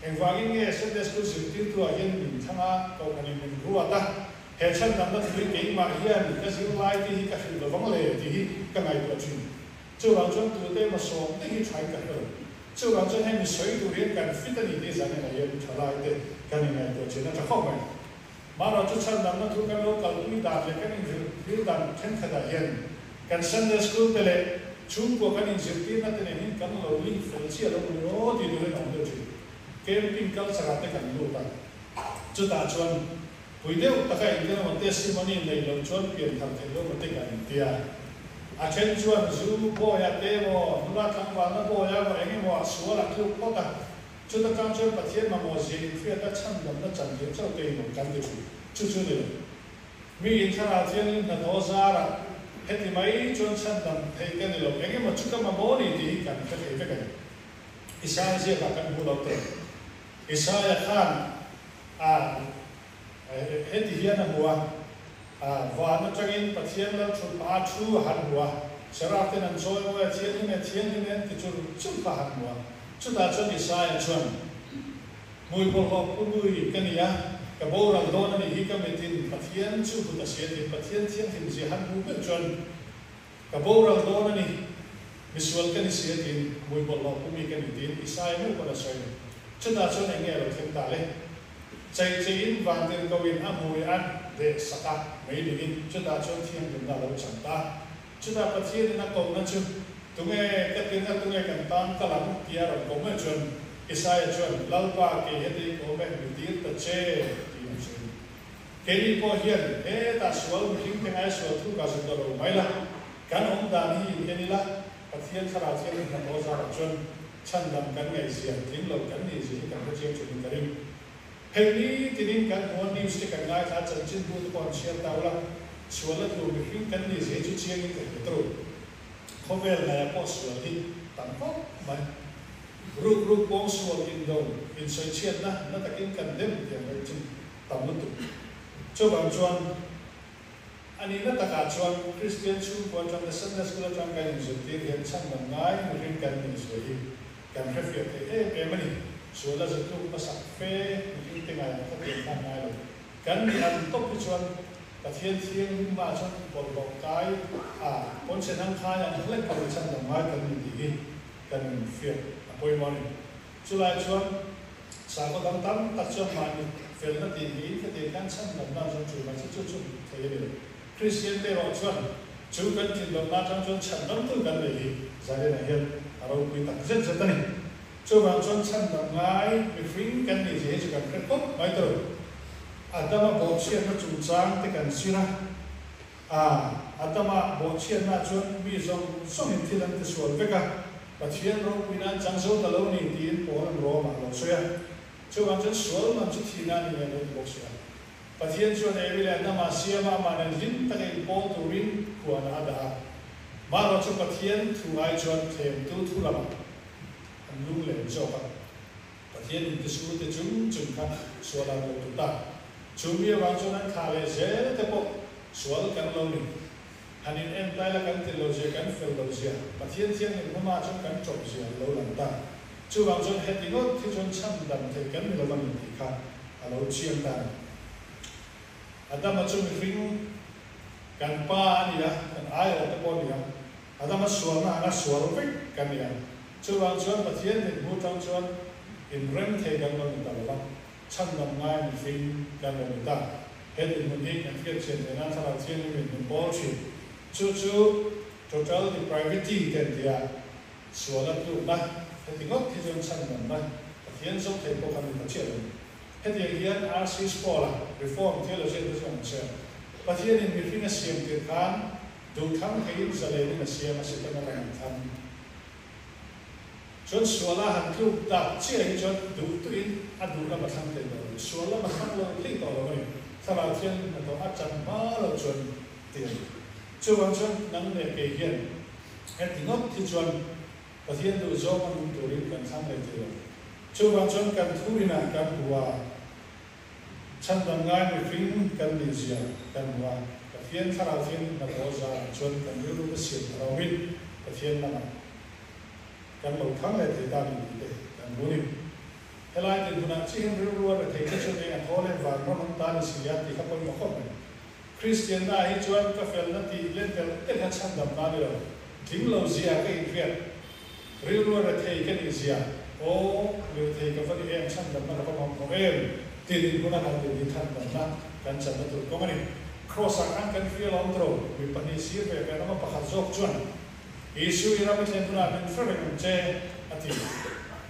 engvangin nge Sunday School zirtirtu ah hian min thlang a, kohhranin min ruat a, He chhandamna thu hi keimah hian ka zirlai te hi ka hrilh lovang le tih hi ka ngaihtuah thin. Chuvang chuan tute emaw sawm te hi thain ka hre lo. Chuvang chuan hemi sawi tur hian kan fit a ni tih zan enah hian thalai te kan inngaihtuah thin a tha khawp mai. Mahrawh chu chhandamna thu kan lo kalpui dan leh kan inzirtir dan thenkhatah hian kan Sunday School te leh chhungkua kan inzirtirna te nen hian kan lo link fel chiah lo ni aw tih turin a awm deuh thin. Camping culture ah te kan lut a, chutah chuan pui deuh taka engtin emaw testimony neih loh chuan pian thar theih loh emaw te kan intia. A then chuan zu bawiah te emaw nula tlangvalna bawiah emaw eng emaw ah sual a tluk phawt a, Chuta tang chuan Pathian mamawh zia inhriata chhandamna chantir chauh te in awm kan ti thin. Chu chu ni lo. Mi in thlarau thianghlim hnathawh zarah heti mai chuan chhandam thei ka ni lo. Eng emaw chu ka mamawh ni tih hi kan hre thei vek a ni. Isaia ziakah kan hmu lo tawh. Isaia khan a heti hian a hmu a, van atangin Pathian lal thut hma thu a han hmu a, Seraf ten an chawi mawi a, Thianghlim e, Thianghlim e an ti chur chur kha a han hmu a. Chutah chuan Isaia chuan, Hmui bawlhhlawh pu nui ka ni a, ka boral dawn a nih hi ka mitin Pathian chu hmu ta si a ti. Pathian thianghlim zia han hmuh meuh chuan, Ka boral dawn a ni, misual ka ni si a tiin, hmui bawlhhlawh pu mi ka ni tiin Isaia meuh pawn a sawi a ni. Chutah chuan eng nge a lo thleng ta le? Chei cheiin vantir koin a hmui a deh sak a, mei lingin chutah chuan thianghlimna a lo chang ta. Chutah Pathianin a kohna chu, Tunge ka tirna tunge kan tan ka lam? tia a rawn koh mai chuan Isaia chuan, Lalpa, kei heti ka awm e, mi tir ta che, tiin a sawi. Keini pawh hian hetah sual mihring te ngai sual thu ka zir ta lo mai la, kan awm dan hi in en ila, Pathian thlarau thianghlim hnathawh zarah chuan chhandam kan ngaihzia, tling lo kan nihzia hi kan hrechiang thin ka ring. Hei ni tinin kan hmu a, news te kan ngaithla a, chanchinbu te pawh an chhiar ta ula, sual a tlu mihring kan nihzia hi chu chiangin ka hre tawh. Khawvel ngaia pawh sual hi tam khawp mai. Ruk ruk pawng sual indo insawichhiatna na takin kan dem tiang reng chu tam lutuk. Chuvang chuan a nihna takah chuan Kristian chhungkua atang te Sunday School atang kan inzirtir hian chhandam ngai mihring kan nihzia hi Kan hrefiah thei em em a ni. Sual a zatluk hmasak fe mihring te ngaiah kha tiang khan ngai lo. Kan nih an tawp hi chuan Pathian thianghlim mah chuan bawlhhlawh kai a pawnchhe hnang khai ang hlek lo chhan dang ngai kan ni tih hi kan infiah a pawimawh a ni. Chulai chuan sakhaw dang tam tak chuan mahni felna tih niin khatiang khan chhan dang dan chuan chu mahse chu chu thei a ni lo. Kristian te erawh chuan chu kan tlinlohna atang chuan chhandamtu kan nei hi Zarianah hian a ropui tak zet zet a ni. Chuvang chuan chhandam ngai mihring kan nih zia hi chu kan hre khawp mai tawh lo. Adama bawhchhiatna chungchang te kan zir a, a Adama bawhchhiatna chuan mi zawng zawngin thil an tisual vek a, Pathian ropuina an chang zo ta lo ni tiin Paul-a'n Rome-ah a lo sawi a. Chuvang chuan sual man chu thihna a ni leh lo ti bawk si a. Pathian chuan Evi leh Adama a siam a, amah nen hlim taka inpawl turin huanah a dah a. Mahrawh chu Pathian thu ai chuan thlemtu thu lamah an lung lem zawk a. Pathian intisu te chung chung kha sual an lo tu ta. Chu mi avang chuan an thlah leh zel te pawh sual kan lo ni. Han in en tai la kan ti lo zia, kan fel lo zia, Pathian thianghlim hmama chuan kan chawp zia an lo lang ta. Chuvang chuan heti ngawt hi chuan chhandam thei kan ni lo a ni tih kha a lo chiang ta a ni. Adama chu mihring kan pa a ni a, kan aiawh te pawh a ni a, Adama sualna anga sual vek kan ni a. Chuvang chuan Pathian mithmu tang chuan inrem thei kan lo ni ta lo va, chhandam ngai mihring kan lo ni ta. He dinhmun hi kan hriat chian theih nan Thlarau Thianghlim in min pawl thin. Chu chu total depravity te an ti a, sual a tlukna, heti ngawt hi chuan chhandamna Pathian zawk thei pawh kan ni ta chiah lo. Hetiang hian RC Sproul-a Reformed theologian te chuan an sawi a, Pathianin mihring a siam tir khan duhthlang theiin zalenin a siam a, Setana lam an thlang. Chuan suala han tluk tak chiah hi chuan duh tuin a duh lam a thlang thei tawh lo. Sual lam a thlang lo thei tawh lo a ni. Thlarau Thianghlim hnathawh a chan hma lo chuan ti a ni. Chuvang chuan nang leh kei hian heti ngawt hi chuan Pathian duh zawng a nung turin kan thlang leh thei lo. Chuvang chuan kan thurinah kan hmu a, chhandam ngai mihring kan nih zia kan hmu a, Pathian Thlarau Thianghlim hnathawh zarah chuan kan rilru ka siam thar awmin Pathian lamah kan lo thang leh thei ta ni tih te kan hmu ni. Helai dinhmunah chi hian rilru a rethei te chuan eng a thaw leh van ram an ta ni si a tih kha pawimawh khawp mai. Kristianna hi chuan ka felna tih let tel tel kha chhandam na ni lo. Tling lo zia ka inhriat. Rilru a rethei ka nih zia. Aw, mi rethei ka va ni em, chhandamna ka va mamawh em? Tih dinhmun a han din hi chhandamna. kan channa tur kawng a ni. Kraws-ah khan kan hria lo tro, mi pahnih sir ve ve lama pakhat zawk chuan, Isu i ram i thlen hunah min hre reng ang che, a ti.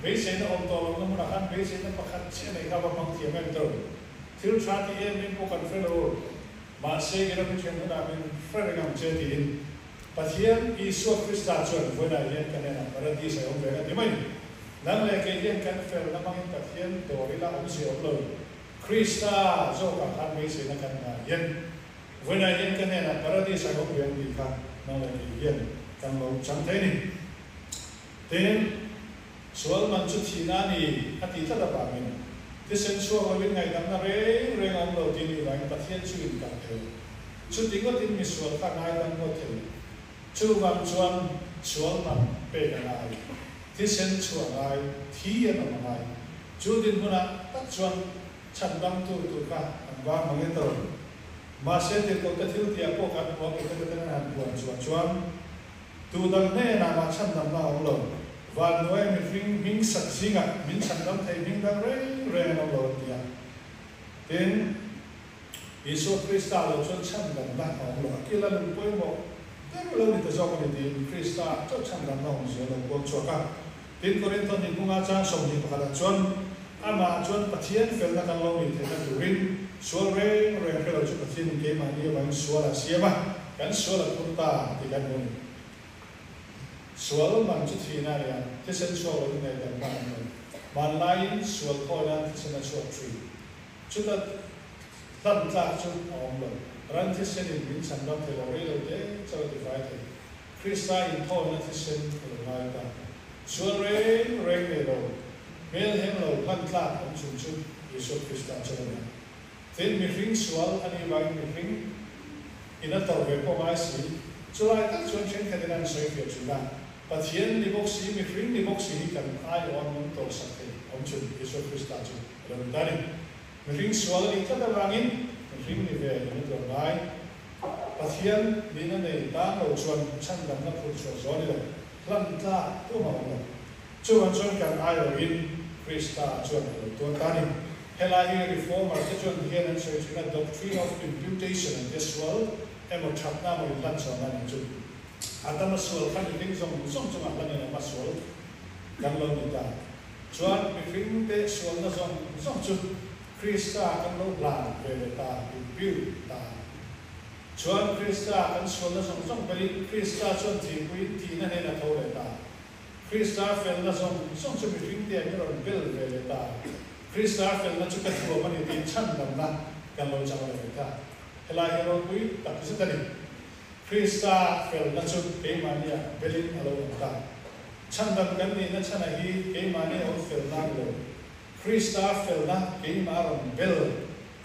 Beiseina awm tawh lohna hmunah khan beiseina pakhat chiah nei kha va hmang thiam em tro. Thil tha ti em em pawh kan hre lo, mahse i ram i thlen hunah min hre reng ang che tiin Pathian Isua Krista chuan vawiinah hian ka hnenah Paradis a awm ve nga ti mai. Nang leh kei hian kan felna hmangin Pathian dawr ila awmzia awm lo. Krista zawkah khan beiseina kan nghah hian vawiinah hian ka hnenah Paradis a awm ve ang tih kha nang leh kei hian kan lo chang thei a ni. Tin, sual man chu thihna a ni a tih tlat avangin thisen chhuak lovin ngaihdamna reng reng a awm lo tih nih vangin Pathian chu inkalh thei lo. Chuti ngawtin misual kha ngaidam ngawt thei lo. Chuvang chuan sual man pek a ngai, thisen chhuah ngai, thi an awm a ngai. Chu dinhmunah tak chuan chhandamtu tur kha an vang mang e tawh. Mahse tirhkohte thil tihah pawh kan hmu a, Peter ten an han puan chhuah chuan tu dang hnenah mah chhandamna a awm lo. Van hnuaia mihring hming sak zingah min chhandam thei hming dang reng reng an awm lo an ti a. Tin. Isua Krista lo chuan chhandamna a awm lo. A kila lung pawimawh ber lo ni ta zawk a ni tiin Krista chauh chhandamna awm zia lo puang chhuak a. Tin, Korintho hnih hmunga chang 21 ah chuan, Amah chuan Pathian felna kan lo nih theihna turin sual reng reng hre lo chu Pathianin keimahni avangin sual a siam a, kan sual a phur ta tih kan hmu a ni. Sual man chu thihna a ni a, thisen chhuak lovin ngaihdamna a awm lo. Hmanlaiin sual thawi nan thisen a chhuak thin. Chuta hlan tlak chu a awm lo. Ran thisenin min chhan dam thei lo, rei lo te chauh a tifai thei. Krista inthawlna thisen a lo ngai ta. Sual reng reng nei lo, hmel hem lo hlan tlak awm chhun chu Isua Krista chauh a ni a. Tin, mihring sual a nih vangin mihring in a tawrh ve pawh ngai si. Chulai tak chuan thenkhatin an sawi fiah thin a, Pathian ni bawk si, mihring ni bawk si hi kan aiawh a min tawrhsak thei awm chhun Isua Krista chu a lo ni ta a ni. Mihring sual a nih tlat avangin mihring ni ve in a tuar ngai. Pathian nihna nei tan lo chuan chhandamna phurh chhuah zawh a ni lo, hlan tlak tum a awm lo. Chuvang chuan kan aiawhin Krista chuan a lo tuar ta a ni. Helai hi Reformer te chuan hian an sawi thin a, doctrine of imputation an tia sual emaw thatna emaw inhlan chhuahna a nih chu. Adama sual kha mihring zawng zawng chungah hlan in awm a, sual kan lo ni ta. Chuan mihring te sualna zawng zawng chu Krista kan lo hlan ve leh ta, impute ta. Chuan Krista kan sualna zawng zawng belin Krista chuan thihpuiin thihna hnen a tho leh ta. Krista felna zawng zawng chu mihring te an rawn bel ve leh ta. Krista felna chu ka thuam a ni tih chhandamna kan lo chang leh ve ta. Helai hi ropui tak zet a ni. Krista felna chu keimahnia belin a lo awm ta. Chhandam kan nihna chhana hi keimahni awm felna a ni lo. Krista felna keimah a rawn bel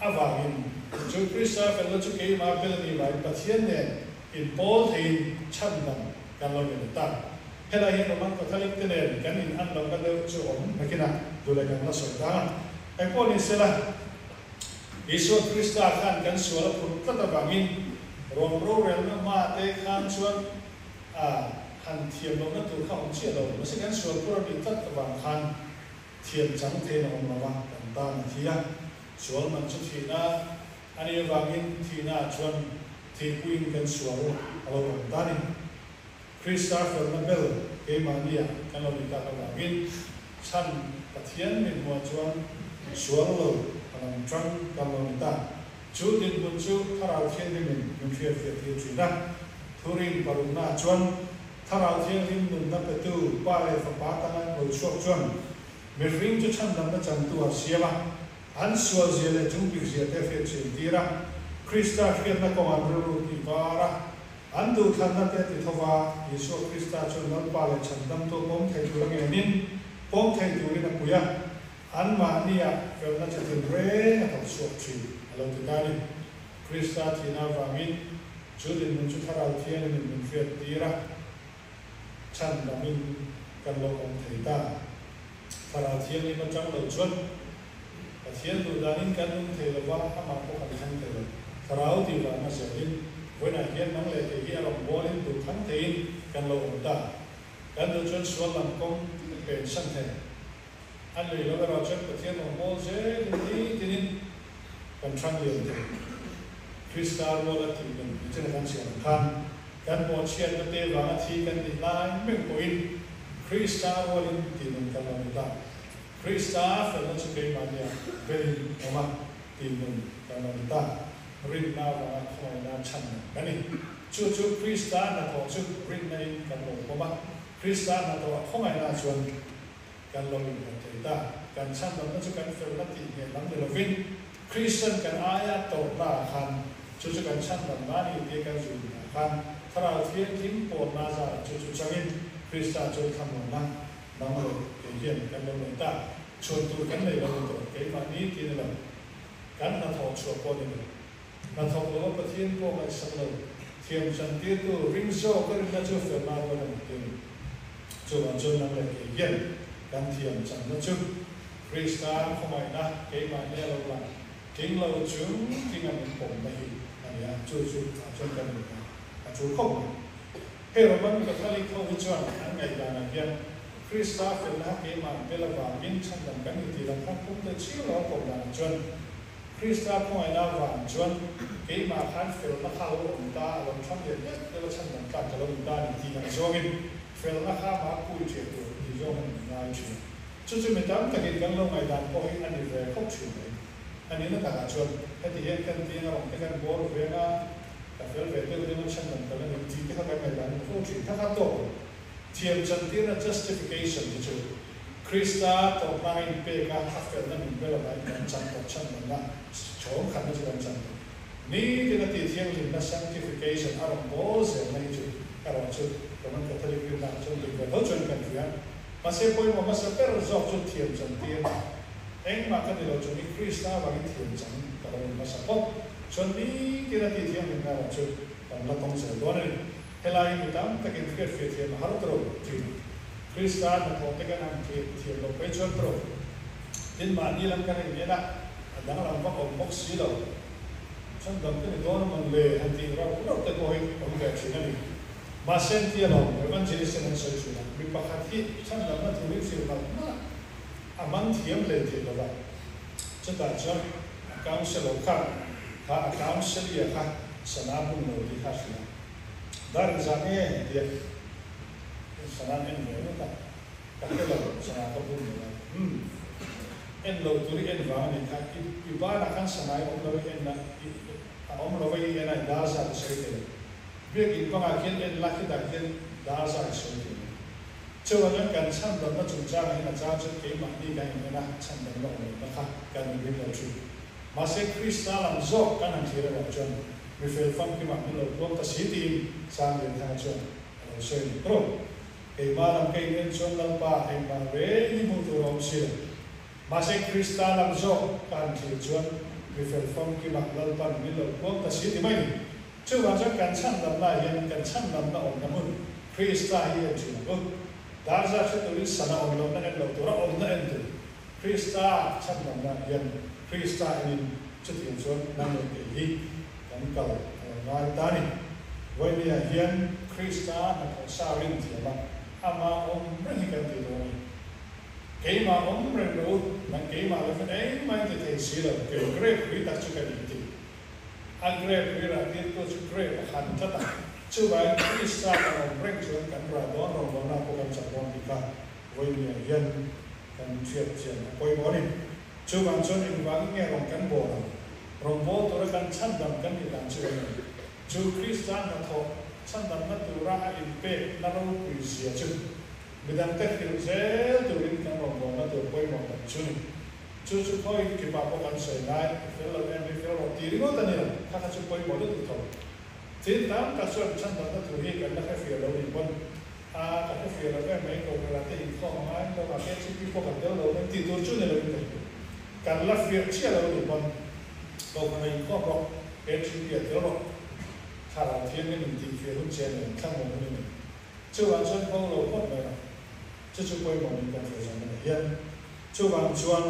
avangin chu Krista felna chu keimah bel a nih vangin Pathian nen inpawl theiin chhandam kan lo ni leh ta. Helai hi Roman Catholic te nen kan in an lohna deuh chu awm nakinah duh leh kan la sawi tang a. Engpawh ni sela. Isua Krista khan kan sual a phurh tlat avangin Rom rorelna hma te khan chuan a han thiam lohna tur kha awm chiah lo. Mahse kan sual phur a nih tlat avang khan thiam chang theiin a awm lo va, kan tan a thi a. Sual man chu thihna a nih avangin thihna ah chuan thihpuiin kan sual a lo awm ta a ni. Krista felna bel keimahnia kan lo ni tak avangin chhan Pathian min hmuah chuan sual lo a lam tang kan lo ni ta. Chu dinhmun chu Thlarau Thianghlimin min hriatfiah tir thin a. Thurin paruknaah chuan Thlarau Thianghlim nunna petu Pa leh Fapa tanga lo chhuak chuan mihring chu chhandamna changtu a siam a, an sualzia leh chungpikzia te hriatchhin tir a, Krista hriatna kawng an rilru tih var a, An duhthlanna te ti thova Isua Krista chuan Lalpa leh Chhandamtu pawm thei tur a ngenin pawm thei turin a pui a, anmahnia felna chi tin reng a thawk chhuak thin a lo ti ta a ni. Krista thihna avangin chu dinhmun chu Thlarau Thianghlimin min hriat tir a, chhandamin kan lo awm thei ta. Thlarau Thianghlim atang lo chuan Pathian duh danin kan nung thei lo va, amah pawh kan thlang thei lo. Thlarau tih vang a zelin, vawiinah hian nang leh kei hi a rawn bualin duh thlang theiin kan lo awm ta. Kan duh chuan sual lam kawng pen san thei. An lui lo erawh chuan Pathian rawn bual zelin ni tinin. Kan ṭhang lian thei. Krista rual a tih nun ni chena kan chhiar ang khan, kan mawhchhiatna te vanga thi kan nih lai meuh pawhin Krista rualin tih nun kan lo ni ta. Krista felna chu keimahnia belin awm a, tih nun kan lo ni ta. Rinna vanga khawngaihna chhan nun kan ni. Chu chu Krista hnathawh chu rinna in kan lo pawm a, Krista hnathawh a khawngaihna chuan Kan lo inhmuh thei ta. Kan chhandamna chu kan felna tih hmel lam ni lovin, Kristian kan aia tawrhna ah khan, chu chu kan chhandamna a ni tia kan zui hunah khan, Thlarau Thianghlim pawlna zarah chu chu changin Krista chu thlamuanna nang leh kei hian kan lo nei ta. Chhuan tur kan nei lo ni tawh, keimahni ti ni lo, kan hnathawh chhuah pawh ni lo. Hnathawk lova Pathian pawh ngaihsak lo, thiam chantirtu ring zawk a rinna chu felna rual a ni ti a ni. Chuvang chuan nang leh kei hian kan thiam channa chu Krista khawngaihna keimahni a lo lang tling lo chung tlinga min pawmna hi a ni a, chu chu ah chuan kan rinna a tul khawp mai. Hei Roman Catholic ho hi chuan an ngaihdanah hian Krista felna keimah bel avangin chhandam kan ni tih lam khan pum leh chiang lo a pawm danah chuan Krista khawngaihna avang chuan keimah khan felna kha a lo awm ta, a lo thlang leh deuh deuh a chhandam tlak ka lo ni ta a ni tih ang zawngin felna kha amah kui ṭiah tur tih zawng a ni ngai ṭhin. Chu chu mi tam takin kan lo ngaihdan pawh hi a ni ve khawp ṭhin mai. A nihna takah chuan heti hian kan tiang a rawn te kan bawr ve anga ka fel ve deuh deuh a chhandam ka la ni tih te kha kan ngaihdan a ni fo ṭhin. Kha kha tawk lo. Thiam chantirna, justification, te chu Krista tawpna a inpek a, a felna min bel avangin kan chan tawh chhandamna chhawng khatna chu kan chan tawh. Nitin a tihthianghlimna, sanctification, a rawn bawl zelna hi chu erawh chu Roman Catholic rinna ah chuan dik ve tho chuan kan hria. Mahse pawimawh hmasa ber zawk chu thiam chantirna. Engmah ka ni lo chung i Krista avangin thiam chan ka lo ni hmasa phawt. Chuan nitin a tihthianghlimna erawh chu kan la tawng zel dawn a ni. Helai mi tam takin hriatfiah thiam a har tawh thin. Krista hnathawh te kan han thlir thiam loh phei chuan tawh. Tin, mahni lam kan inbian a, a danglam vak awm bawk si lo. Chhandam te ni dawn a mawn le han tih rauh rauh te pawh hi awm ve thin a ni. Mahse an tia lo, Evangelist in an sawi thin a, mi pakhat hi chhandamna thu hi thlir malh malh a, a man thiam hle thei lo va. Chutah chuan a counsellor kha, kha a counselia kha sana hmun lo tih kha a hria. Dar in zah nge tia sana en ve ngawt a, ka hre lo sana ka bum lo a, umm en lo tur i en vang a nih kha, i banah khan sana i awm lo i en a, i a awm lo va i en a i dar zat i sawi thei lo, biakin bangah khian en la khitah khian dar zat i sawi thei lo. Chuan kan chhandamna chungchangah hian a chang chuan keimahni kan in en a, chhandamna awm lohna kha kan inring lo thin. Mahse Krista lam zawk kan han thlir erawh chuan Mi fel famkimah min lo puang ta si tiin Sanglianthanga chuan a lo sawi ni tawp. Keimah lam ka in en chuan Lalpa engmah reng hi hmuh tur a awm si lo. Mahse Krista lam zawk ka han thlir chuan mi fel famkimah Lalpan min lo puang ta si ti mai ni. Chuvang chuan kan chhandamna ah hian kan chhandamna awmna hmun Krista hi en thin ang u. Darza hre turin sana awm lohna en lo tura awmna en tur Krista chhandamna ah hian Krista enin Chutiang chuan nang leh kei hi kan kal a lo ngai ta a ni. Vawinia hian Krista hnathawh sa rin thiam a, ama awm reng hi kan ti dawn a ni. Keimah awm reng lo u, nang keimah lovin engmah in ti thei si lo, kei grape hui tak chu ka ni ti. A grape hui rah tirtu chu grape a khan tlat a, chuvangin Krista kan awm reng chuan kan rah dawn rawngbawlna pawh kan chak dawn tih kha vawinia hian kan hriat chian a pawimawh a ni. Chuvang chuan engvangin nge rawn kan bawl ang? Rawnbawl tura kan chhandam kan nih dan chu eng a ni? Chu Krista hnathawh chhandamna tura a inpekna ropui zia chu midangte hrilh zel turin kan rawnbawlna tur pawimawh tak chu ni. Chu chu khawi kipah pawh kan sawi ngai, i fel lo em, i fel rawh tih ringawt a ni lo, kha kha chu pawimawh lutuk tho. Tin, tam tak chuan chhandamna tur hi kan la hrefiah lo nih pawn A, ka hre fiah lo em mai, Kohhran te inkhawm a ngai tawk a, KCP pawh kan tel lo mai tih tur chu ni loin ka hria. Kan la fiah chiah lo nih pawn Kohhran a inkhawm rawh, KCP a tel rawh, Thlarau Thianghlim in tih fiah hun che nen thlang awm hun i nei. Chuvang chuan bo lo phawt mai rawh. Chu chu pawimawh niin kan hria zawng a ni hian. Chuvang chuan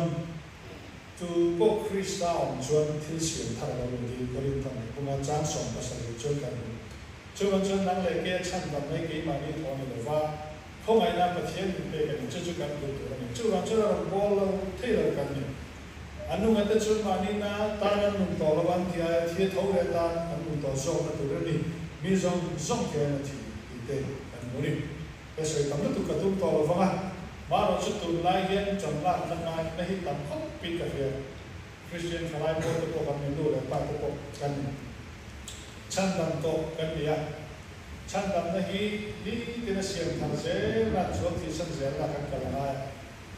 tu pawh Krista awm chuan thil siam thar a lo ni tiin Korinthon lehpunga chang 17 chuan kan hmu. Chuvan chuan nang leh ke chhandam mai keimahni thaw ni lova, khawngaihna Pathian min pek a ni, chu chu kan duh tur a ni. Chuvan chuan a rawn bawl lo thei lo kan ni. An nunga te chuan mahni na tan an nun tawh lo an ti a, thi a tho leh tan an nun tawh zawkna tur a ni. Mi zawng zawng te an a thi tih te kan hmu ni. Ka sawi tam lutuk ka tum tawh lo vang a, marawh chu tunlai hian ṭan lakna ngai na hi tam khawp in ka hria. Kristian thalai pawl te pawh kan ni, nu leh pa te pawh kan ni. Chhandam tawh kan ni a, chhandamna hi nitin a siam thar zel a, chuan thihsan zelna kan kal a ngai a.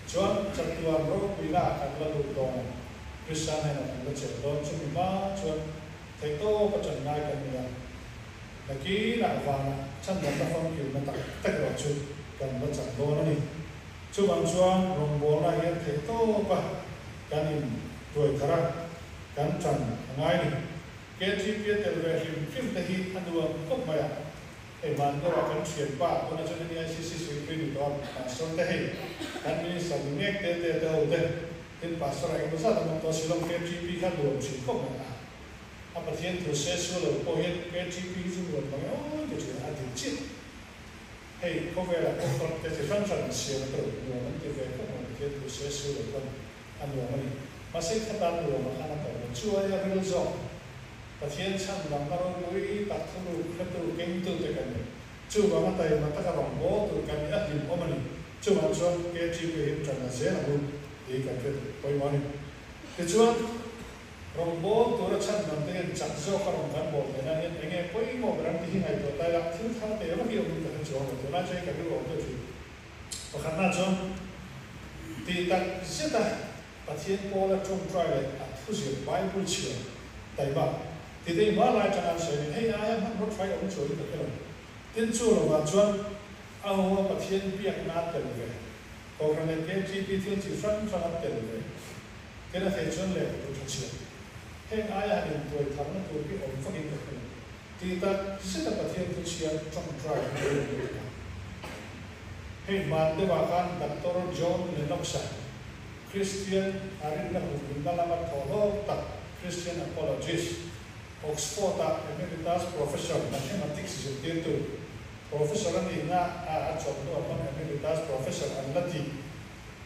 Chuan chatuan ropuina ah kan la lut dawn a, Krista hnenah kan la chelh dawn. Chumi hma chuan theihtawp a ṭan ngai kan ni a. Nakinah vanah chhandamna famkimna tak tak erawh chu kan la chak dawn a ni. Chuvang chuan rawngbawlna hian theihtawpa kan in tuai thar a, kan ṭan a ngai ni. KGP a tel ve hrim hrim te hi a nuam khawp mai a. Hei Mandoa kan thianpa tuna chuan NEICC Secretary ni tawh a, Pastor te hei kan Minister ni mek te te te ho te, tin Pastor a engemaw zat an awm tawh a, Shillong KGP kha nuam thin khawp mai a. A Pathian thu se su lo pawh hian KTP hi chu nuam mang emaw ti thin a dik chiah. Hei khawvelah pawh club te chi hran hran an siam a tawh nuam an ti ve khawp mai Pathian thu se su lo pawn a nuam a ni. Mahse khatan nuam a khan a tawh lo. Chu aia ril zawk Pathian chhan lamna ropui tak thuruk hretu kengtu te kan ni. Chuvang a taima taka rawngbâwl tur kan ni a hlimawm a ni. Chuvang chuan KTP hi ṭan la zel ang u tih kan hre duh pawimawh a ni. Tichuan. Rawngbâwl tura chhan dang te hian chak zawka rawn kan bawl theih nan hian enge pawimawh ber an ti hi ngaihtuah ta ila, thil thar teh vak hi awm in ka hre chuang lo. Tunlai chuan ka rilru awm deuh thin. Pakhatna chuan tih tak zeta Pathian pawla tawngtai leh a thuzir Bible chhiar taima ti te hma lai atanga an sawi nen hei aia hmanraw thlai awm chuan ka hre lo. Tin chu lovah chuan a ho a Pathian biakna tel ve, Kohhran leh KTP thil chi hrang hrang a tel ve. Tin a thei chuan lehkhabu tha chhiat. Heng aia han intuai tharna tur hi awm vakin ka hre lo. Tih tak zeta Pathian thu chhiar tawngtai hi ka rin lutuk a. Hei hman deuhah khan Doctor John Lennox-a, Kristian a rinna humhimna lama thawhlawk tak Christian apologist, Oxford-a Emeritus Professor, Mathematics zirtirtu, Professor a nihna a a chawlh hnuah pawn Emeritus Professor an la tih.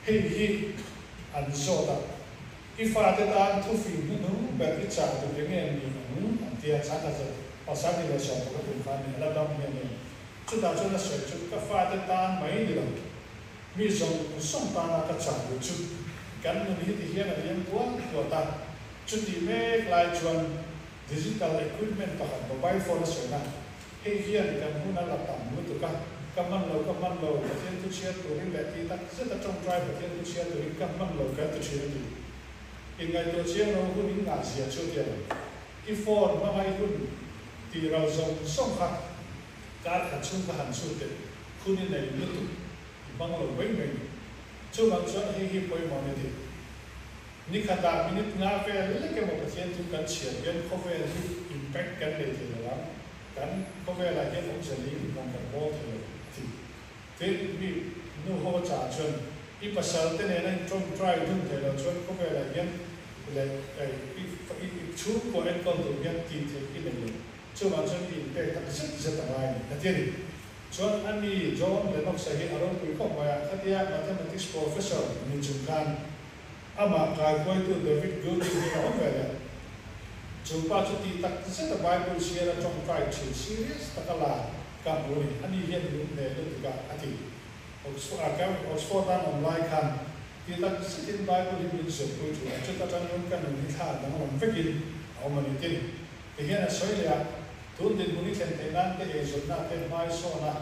Hei hi an zawt a, I fate tan thufing hnuhnung ber i chah duh eng nge ni ang? an ti a, chang khat zawt pasal ni leh 10 kum kha a ni, a la dam hian em? Chutah chuan a sawi chu, Ka fate tan mai ni lo, mi zawng zawng tana ka chah duh chu kan nun hi ti hian a liam tual tuat a, chutih mek lai chuan digital equipment pakhat mobile phone a sawina Hei hian kan hun a la tam lutuk a, ka hman lo, ka hman lo, Pathian thu chhiar turin leh tih tak zet a tawngtai Pathian thu chhiar turin ka hman lo kan ti thin a ni. Inngaihtuah chiang lo hun in ngah zia chu tia lo. I phone hmanga i hun tih ral zawng zawng kha kar khat chhung kha han chhut teh, hun i nei lutuk, i hmang lo mai mai ni. Chuvang chuan hei hi pawimawh ni tih. Ni khatah minute nga vel lek emaw Pathian chu kan chhiar hian khawvel hi impact kan nei thei lo ang, kan khawvelah hian awmze nei rawn kan bawl thei lo a ti. Tin, mi nu ho a chah chuan i pasal te nena in tawngtai dun thei lo chuan khawvelah hian leh i chhungkua enkawl tur hian tih theih i nei lo, chuvang chuan i inpek tak zet zet a ngai a ni, a ti a ni. Chuan a ni John Lennox-a hi a ropui khawp mai a, khatia mathematics professor ni chung khan Amah kaikuaitu David Gooding hi a awm ve leh. Chu pa chu tih tak zeta Bible chhiar a tawngtai thin serious taka la ka hmu a ni. Ani hian min hneh lutuk a, a ti. Oxford an awm lai khan tih tak zetin Bible hi min zirpui thin a, chuta tangin ka nun hi thla danglam vekin a awm a ni tin. Tihian a sawi leh a, tun dinhmun i thlen theih nan te eizawnna te hmaisawn a,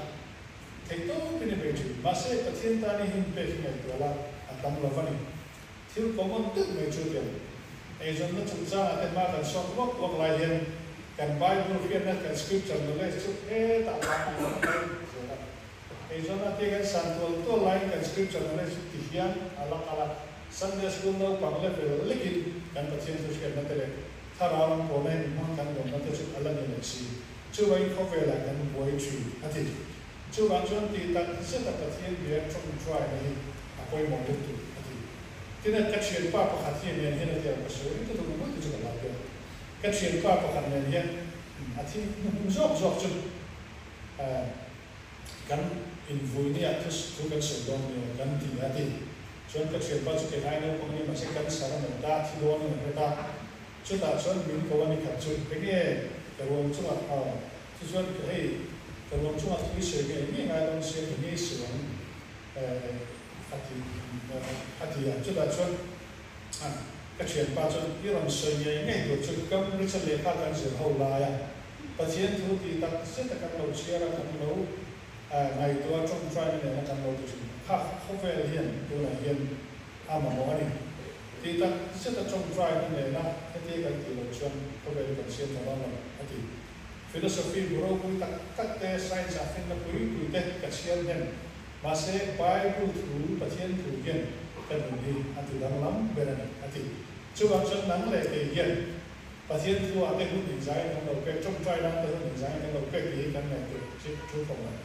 Theih tawpin i bei thin. Mahse, Pathian tan i hun pek hi ngaihtuah la, a tam lo va ni. Thil common deuh mai chu tiang. Eizawnna chungchangah te hma kan sawk vak vak lai hian kan Bible hriatna, kan scripture knowledge chu hetah lah a awm mai zel a. Eizawnna te kan san tual tual laiin kan scripture knowledge chu ti hian a la kal a. Sunday school naupang level lekin kan Pathian thu hriatna te leh thlarau lam pawhna in hmang kan lawmna te chu a la ni leh si. Chuvangin khawvelah kan buai thin a ti. Chuvang chuan tih tak zeta Pathian bia tawngtaina hi a pawimawh lutuk a ti. Tin a ka thianpa pakhat hi nen hian a ti a, ka sawi ring lutuk ang ngawt chu ka hlau piah. Ka thianpa pakhat nen hian a thi hnuhnung zawk zawk chu kan invuinia thu kan sawi dawn nia kan ti a ti. Chuan ka thianpa chu kei ai naupang ni mahse cancer a nei ta, thi dawn in a hre ta. Chutah chuan min ko a ni khat chu enge ka ruang chungah aw chu chuan ka hei ka ruang chungah thu i sawi ngei ngei ngai dawn sia ka ngei suh ang a ti a ti a. Chutah chuan ka thianpa chuan i rawn sawi ngei ngei tur chu Cambridge a lehkha kan zir ho lai a Pathian thu tih tak zet a kan lo chhiar a kan lo Ngaihtuah tawngtaina nena kan lo ti thin kha khawvel hian tunah hian a mamawh a ni. Tih tak zeta tawngtaina nena hetia kan tih loh chuan khawvel hi kan siam ta dawn lo, a ti. Philosophy bu ropui tak tak te, science ah finna pui pui te ka chhiar hnem. Mahse, Bible thu, Pathian thu hian ka nun hi a ti danglam ber a ni, a ti. Chuvang chuan nang leh kei hian Pathian thu ah te hun inzaiin kan lo pek, tawngtai nan te hun inzaiin kan lo pek tih hi kan ngaihtuah chi thu khawp mai.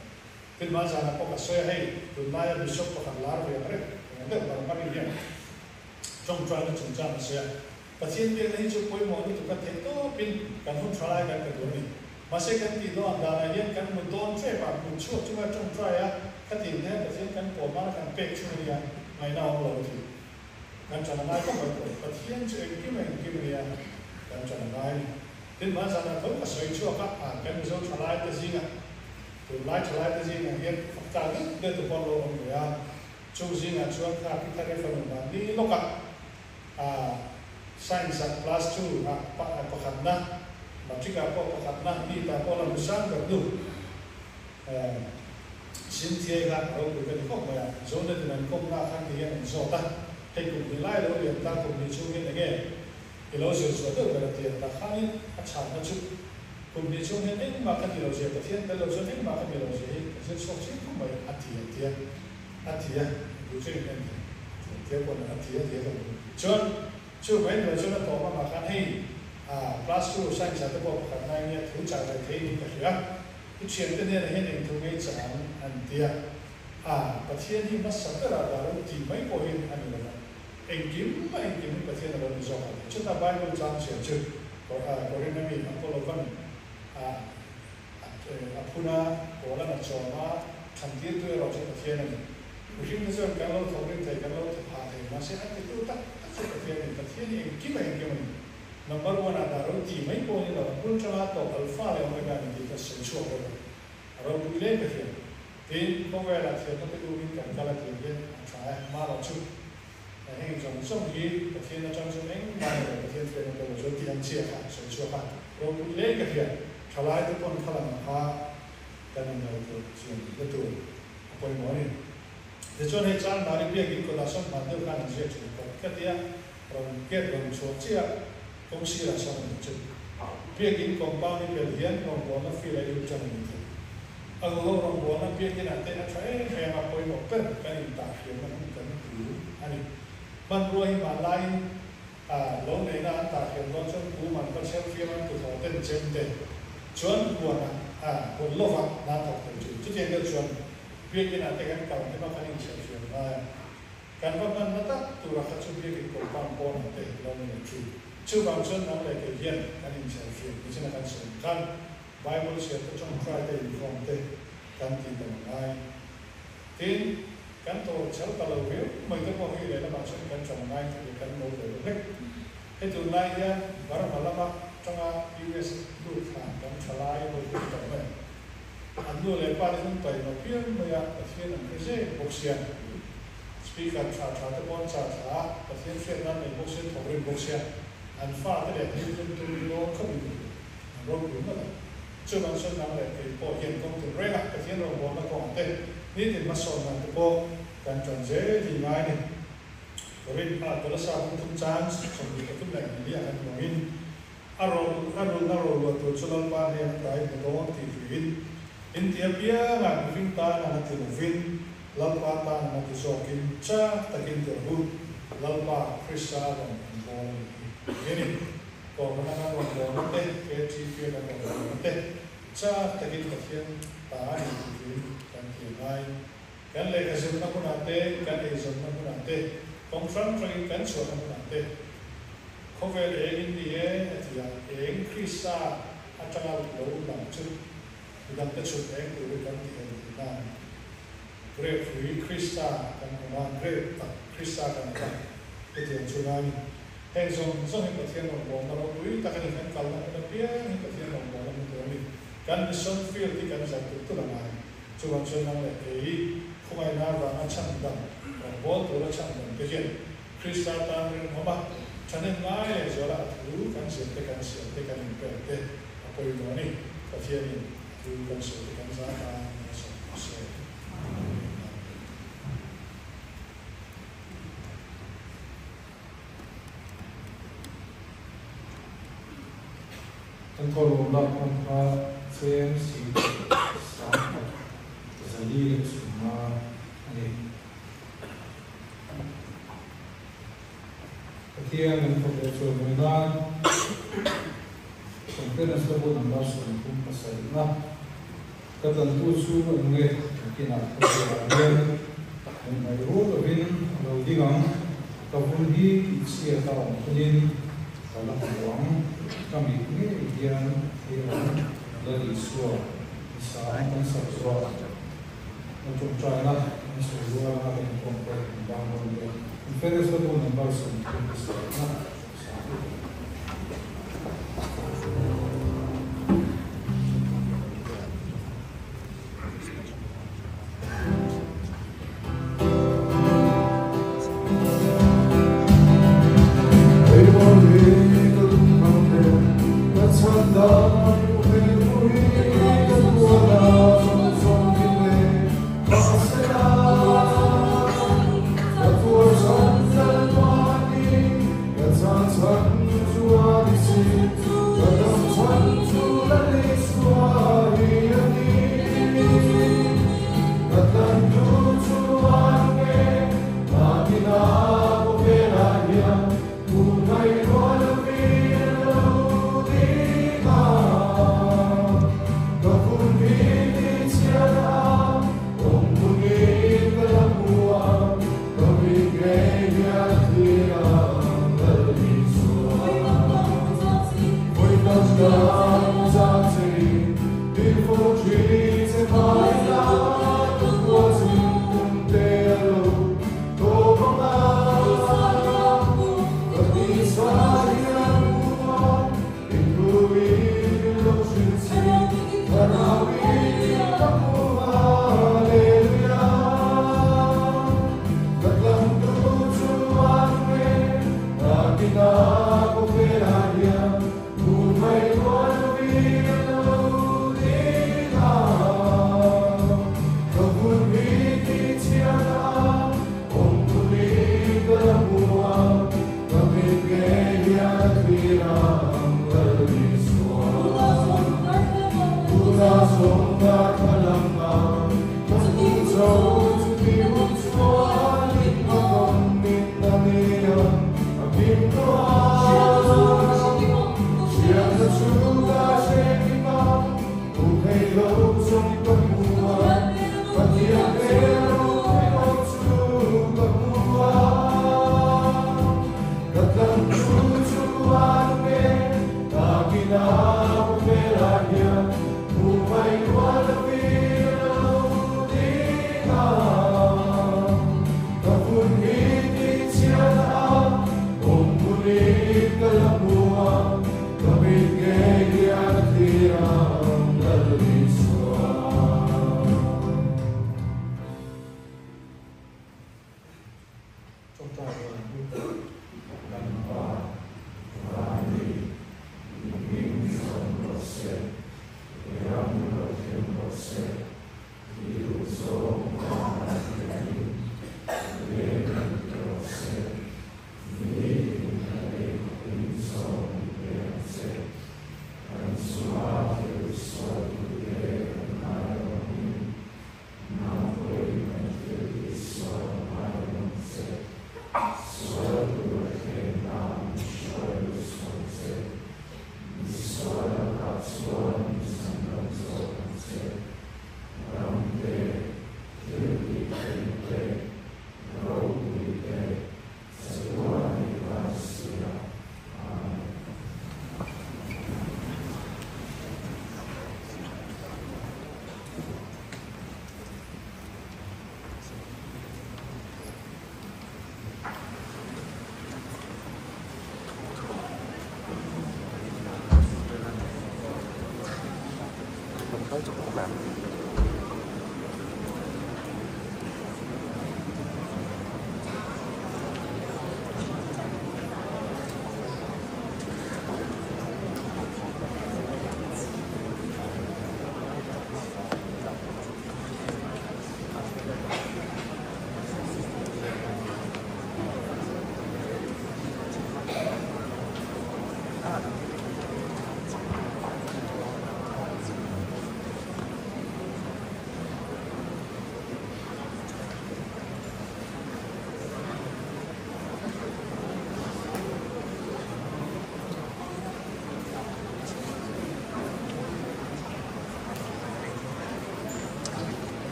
Tin hma zanah pawh ka sawi a, hei tunlaia Bishop pakhat lar ve ang reng eng deuh Barmari hian tawngtaina chungchang a sawi a, Pathian biakna hi chu pawimawh lutuk a theih tawpin kan hun tha lai kan pe tur a ni. Mahse kan tih dawn danah hian kan mut dawn ṭep a, mut chhuak chunga tawngtai a, khatin hian Pathian kan pawh hmana kan pek chhung a nia, ngaihna a awm lo a ti. Kan ṭan a ngai khawp mai pawh. Pathian chu engkim engkim a nia, kan ṭan a ngai a ni. Tin, hma zanah tho ka sawi chhuak a, ah kan Mizo ṭhalaite zingah, tunlai ṭhalaite zingah hian fak tlak deuh deuh te pawh an lo awm ve a. Chung zingah chuan kha Pithari fanu mahni lawkah ah Science ah class two ah pakhatna, Matric ah pawh pakhatna, NEET ah pawh la hmu sang ber nu. Cynthia-i kha ropui ka ti khawp mai a, Zonet in an kawmna ah khan ti hian an zawt a, hei kum hnih lai lo lian ta kum hnih chhung hian enge i lo zir chhuah deuh ber a ti a, tah khanin a chhanna chu kum hnih chhung hian engmah ka ti lo zia, Pathian tel lo chuan engmah ka ni lo zia hi ka zir chhuak chiang khawp mai a ti a tia a ti a, duhcheng in en thei tia pawh a ti a ti a ka hmu chuan chu mai ni lo chuan a tawp amah khan hei class two science ah te pawh pakhat na enge thu chah ve thei niin ka hria. I thiante hnenah hian eng thu ngei chang an ti a, a Pathian hi hmasa berah dah lo tih mai pawh hi a ni lo va, engkim mah engkim hi Pathian a lo ni zawk a ti. Chutah Bible chang chhiar chu Korinth ami Apollo-van a a phun a, Paul-an a chawm a, thantirtu erawh chu Pathian a ni. Mihringte chuan kan lo thawk rin thei, kan lo thawk hah thei, mahse a titu tak tak chu Pathian a ni. Pathian hi engkim a engkim a ni. Number one ah dah ro ti mai pawh ni lo, a bul tanga tawp alpha leh omega ni tih ka sawi chhuak bawk a, a ropui hle ka hria. Tin, khawvelah thiamna te umin kan kal a tih hian a tha e, mahlo chu heng zawng zawng hi Pathian atang chuan engmah ni lo, Pathian hriatna te lo chuan tih ang chiah kha sawi chhuak a, ropui hle ka hria. Thalai te pawn khalam ang kha kan inngaihtuah chian na tur a pawimawh a ni. Tichuan hei Chanmari biakin kawtah sawn hman deuh khan an ziak thin kawt ka ti a. Rawn gate rawn chhuah chiah kawng sirah sawn a ni chu. Biakin compound hi pel hian rawngbawlna field a ilut tan a ni thei. A huho rawngbawlna biakinah te a tha em em a, pawimawh ber kan intah hriamna hmun kan tu a ni. Hmanrua hi hmanlaiin a lo neihna an tah hriam dawn chuan kum an va chher hriam an kuthaw ten chem te chuan huanah a huan lovah nan thawk thei thin. Chutiang deuh chuan biakinah te kan kal hnem a kan inchher hriam ngai a. Kan va hmanna tak tura kha chu biakin compound pawnah te lo ni leh thin. Chuvang chuan nang leh kei hian kan inchher hriat ni chin a kan sawi khan Bible chhiar te tawngtai te inkhawm te kan tih tam a ngai. Tin, kan tawr chhel ta lo riau mai te pawh hi lehlamah chuan kan tang ngai tih leh kan lo ve lo hlek. He tunlai hian Burma lama tanga US lut thla kan tha lai hawi hun tam mai. An nu leh pa te hun taima piang mai a, Pathian an hre zek bawk sia. Speaker tha tha te pawh an chah thla a, Pathian hriat nan nei bawk sia, thawk rim bawk sia. An fa te leh thil tum tum in dawn khawp in ka hria. An ropui ngawt ang. Chuvang chuan nang leh kei pawh hian kawng tin reng a, Pathian rawngbawlna kawngah te nitin hmasawn nan te pawh kan ṭan zel hi ngai a ni. Korinth ah Kolasa hmun thum chang 23 leh ah kan hmuangin A ro a rulna roluah tur chu Lalpa hnen a tlai hmu dawn tih hriin, in ti apiangah mihring tan ang a ti lovin, Lalpa tan ang a ti zawkin chak takin tirh u, Lalpa Krista rawn an bawl a nih hi. Tihianin, Kohhrana kan rawn bawlna te, KTP a kan rawn bawlna te, chak takin Pathian ta a ni tih hriin kan ti a ngai. Kan lehkha zirna hmunah te, kan eizawnna hmunah te, kawng hrang hrangin kan chhuahna hmunah te, Khawvel eng in ni e a ti a, eng Krista atanga lo lang chu midangte chhun eng turin kan ti em tih nan. Grep hrui Krista kan awm a, grep tak Krista kan awm a, hetiang chu ngai a ni. Heng zawng zawng hi Pathian rawngbawlna ropui tak a ni. Kan kalna hmun apiang hi Pathian rawngbawlna hmun tur a ni. Kan mission field hi kan zauh tulh tulh a ngai. Chuvang chuan nang leh kei khawngaihna avanga chhandam, rawngbawl tura chhandam te hian Krista tan rinawm a, thahnem ngai leh zuala a thu kan zir te, kan siam te, kan inpek te a pawimawh a ni. Pathianin a thu kan sawi te kan zah tan a sawm tawh se. Amen. Kan thawhlawm lak hman kha tlem si 10,400 a ni. Pathian kan thawk leh chuan mai nan Conference la bu number 37 na ka tlantu chu a nung e, nakinah khawvelah hian hmuh mai rual lovin a lo ding ang, ka vun hi tihchhiat a awm hunin ka la hmu ang, ka mit ngei hian a thlir ang, Lal Isua ni sa ang kan sak zuah a tawngtaina kan sawi rual anga kan inkhawm te kan bang dawn nia. Conference la bu number 37 na sa.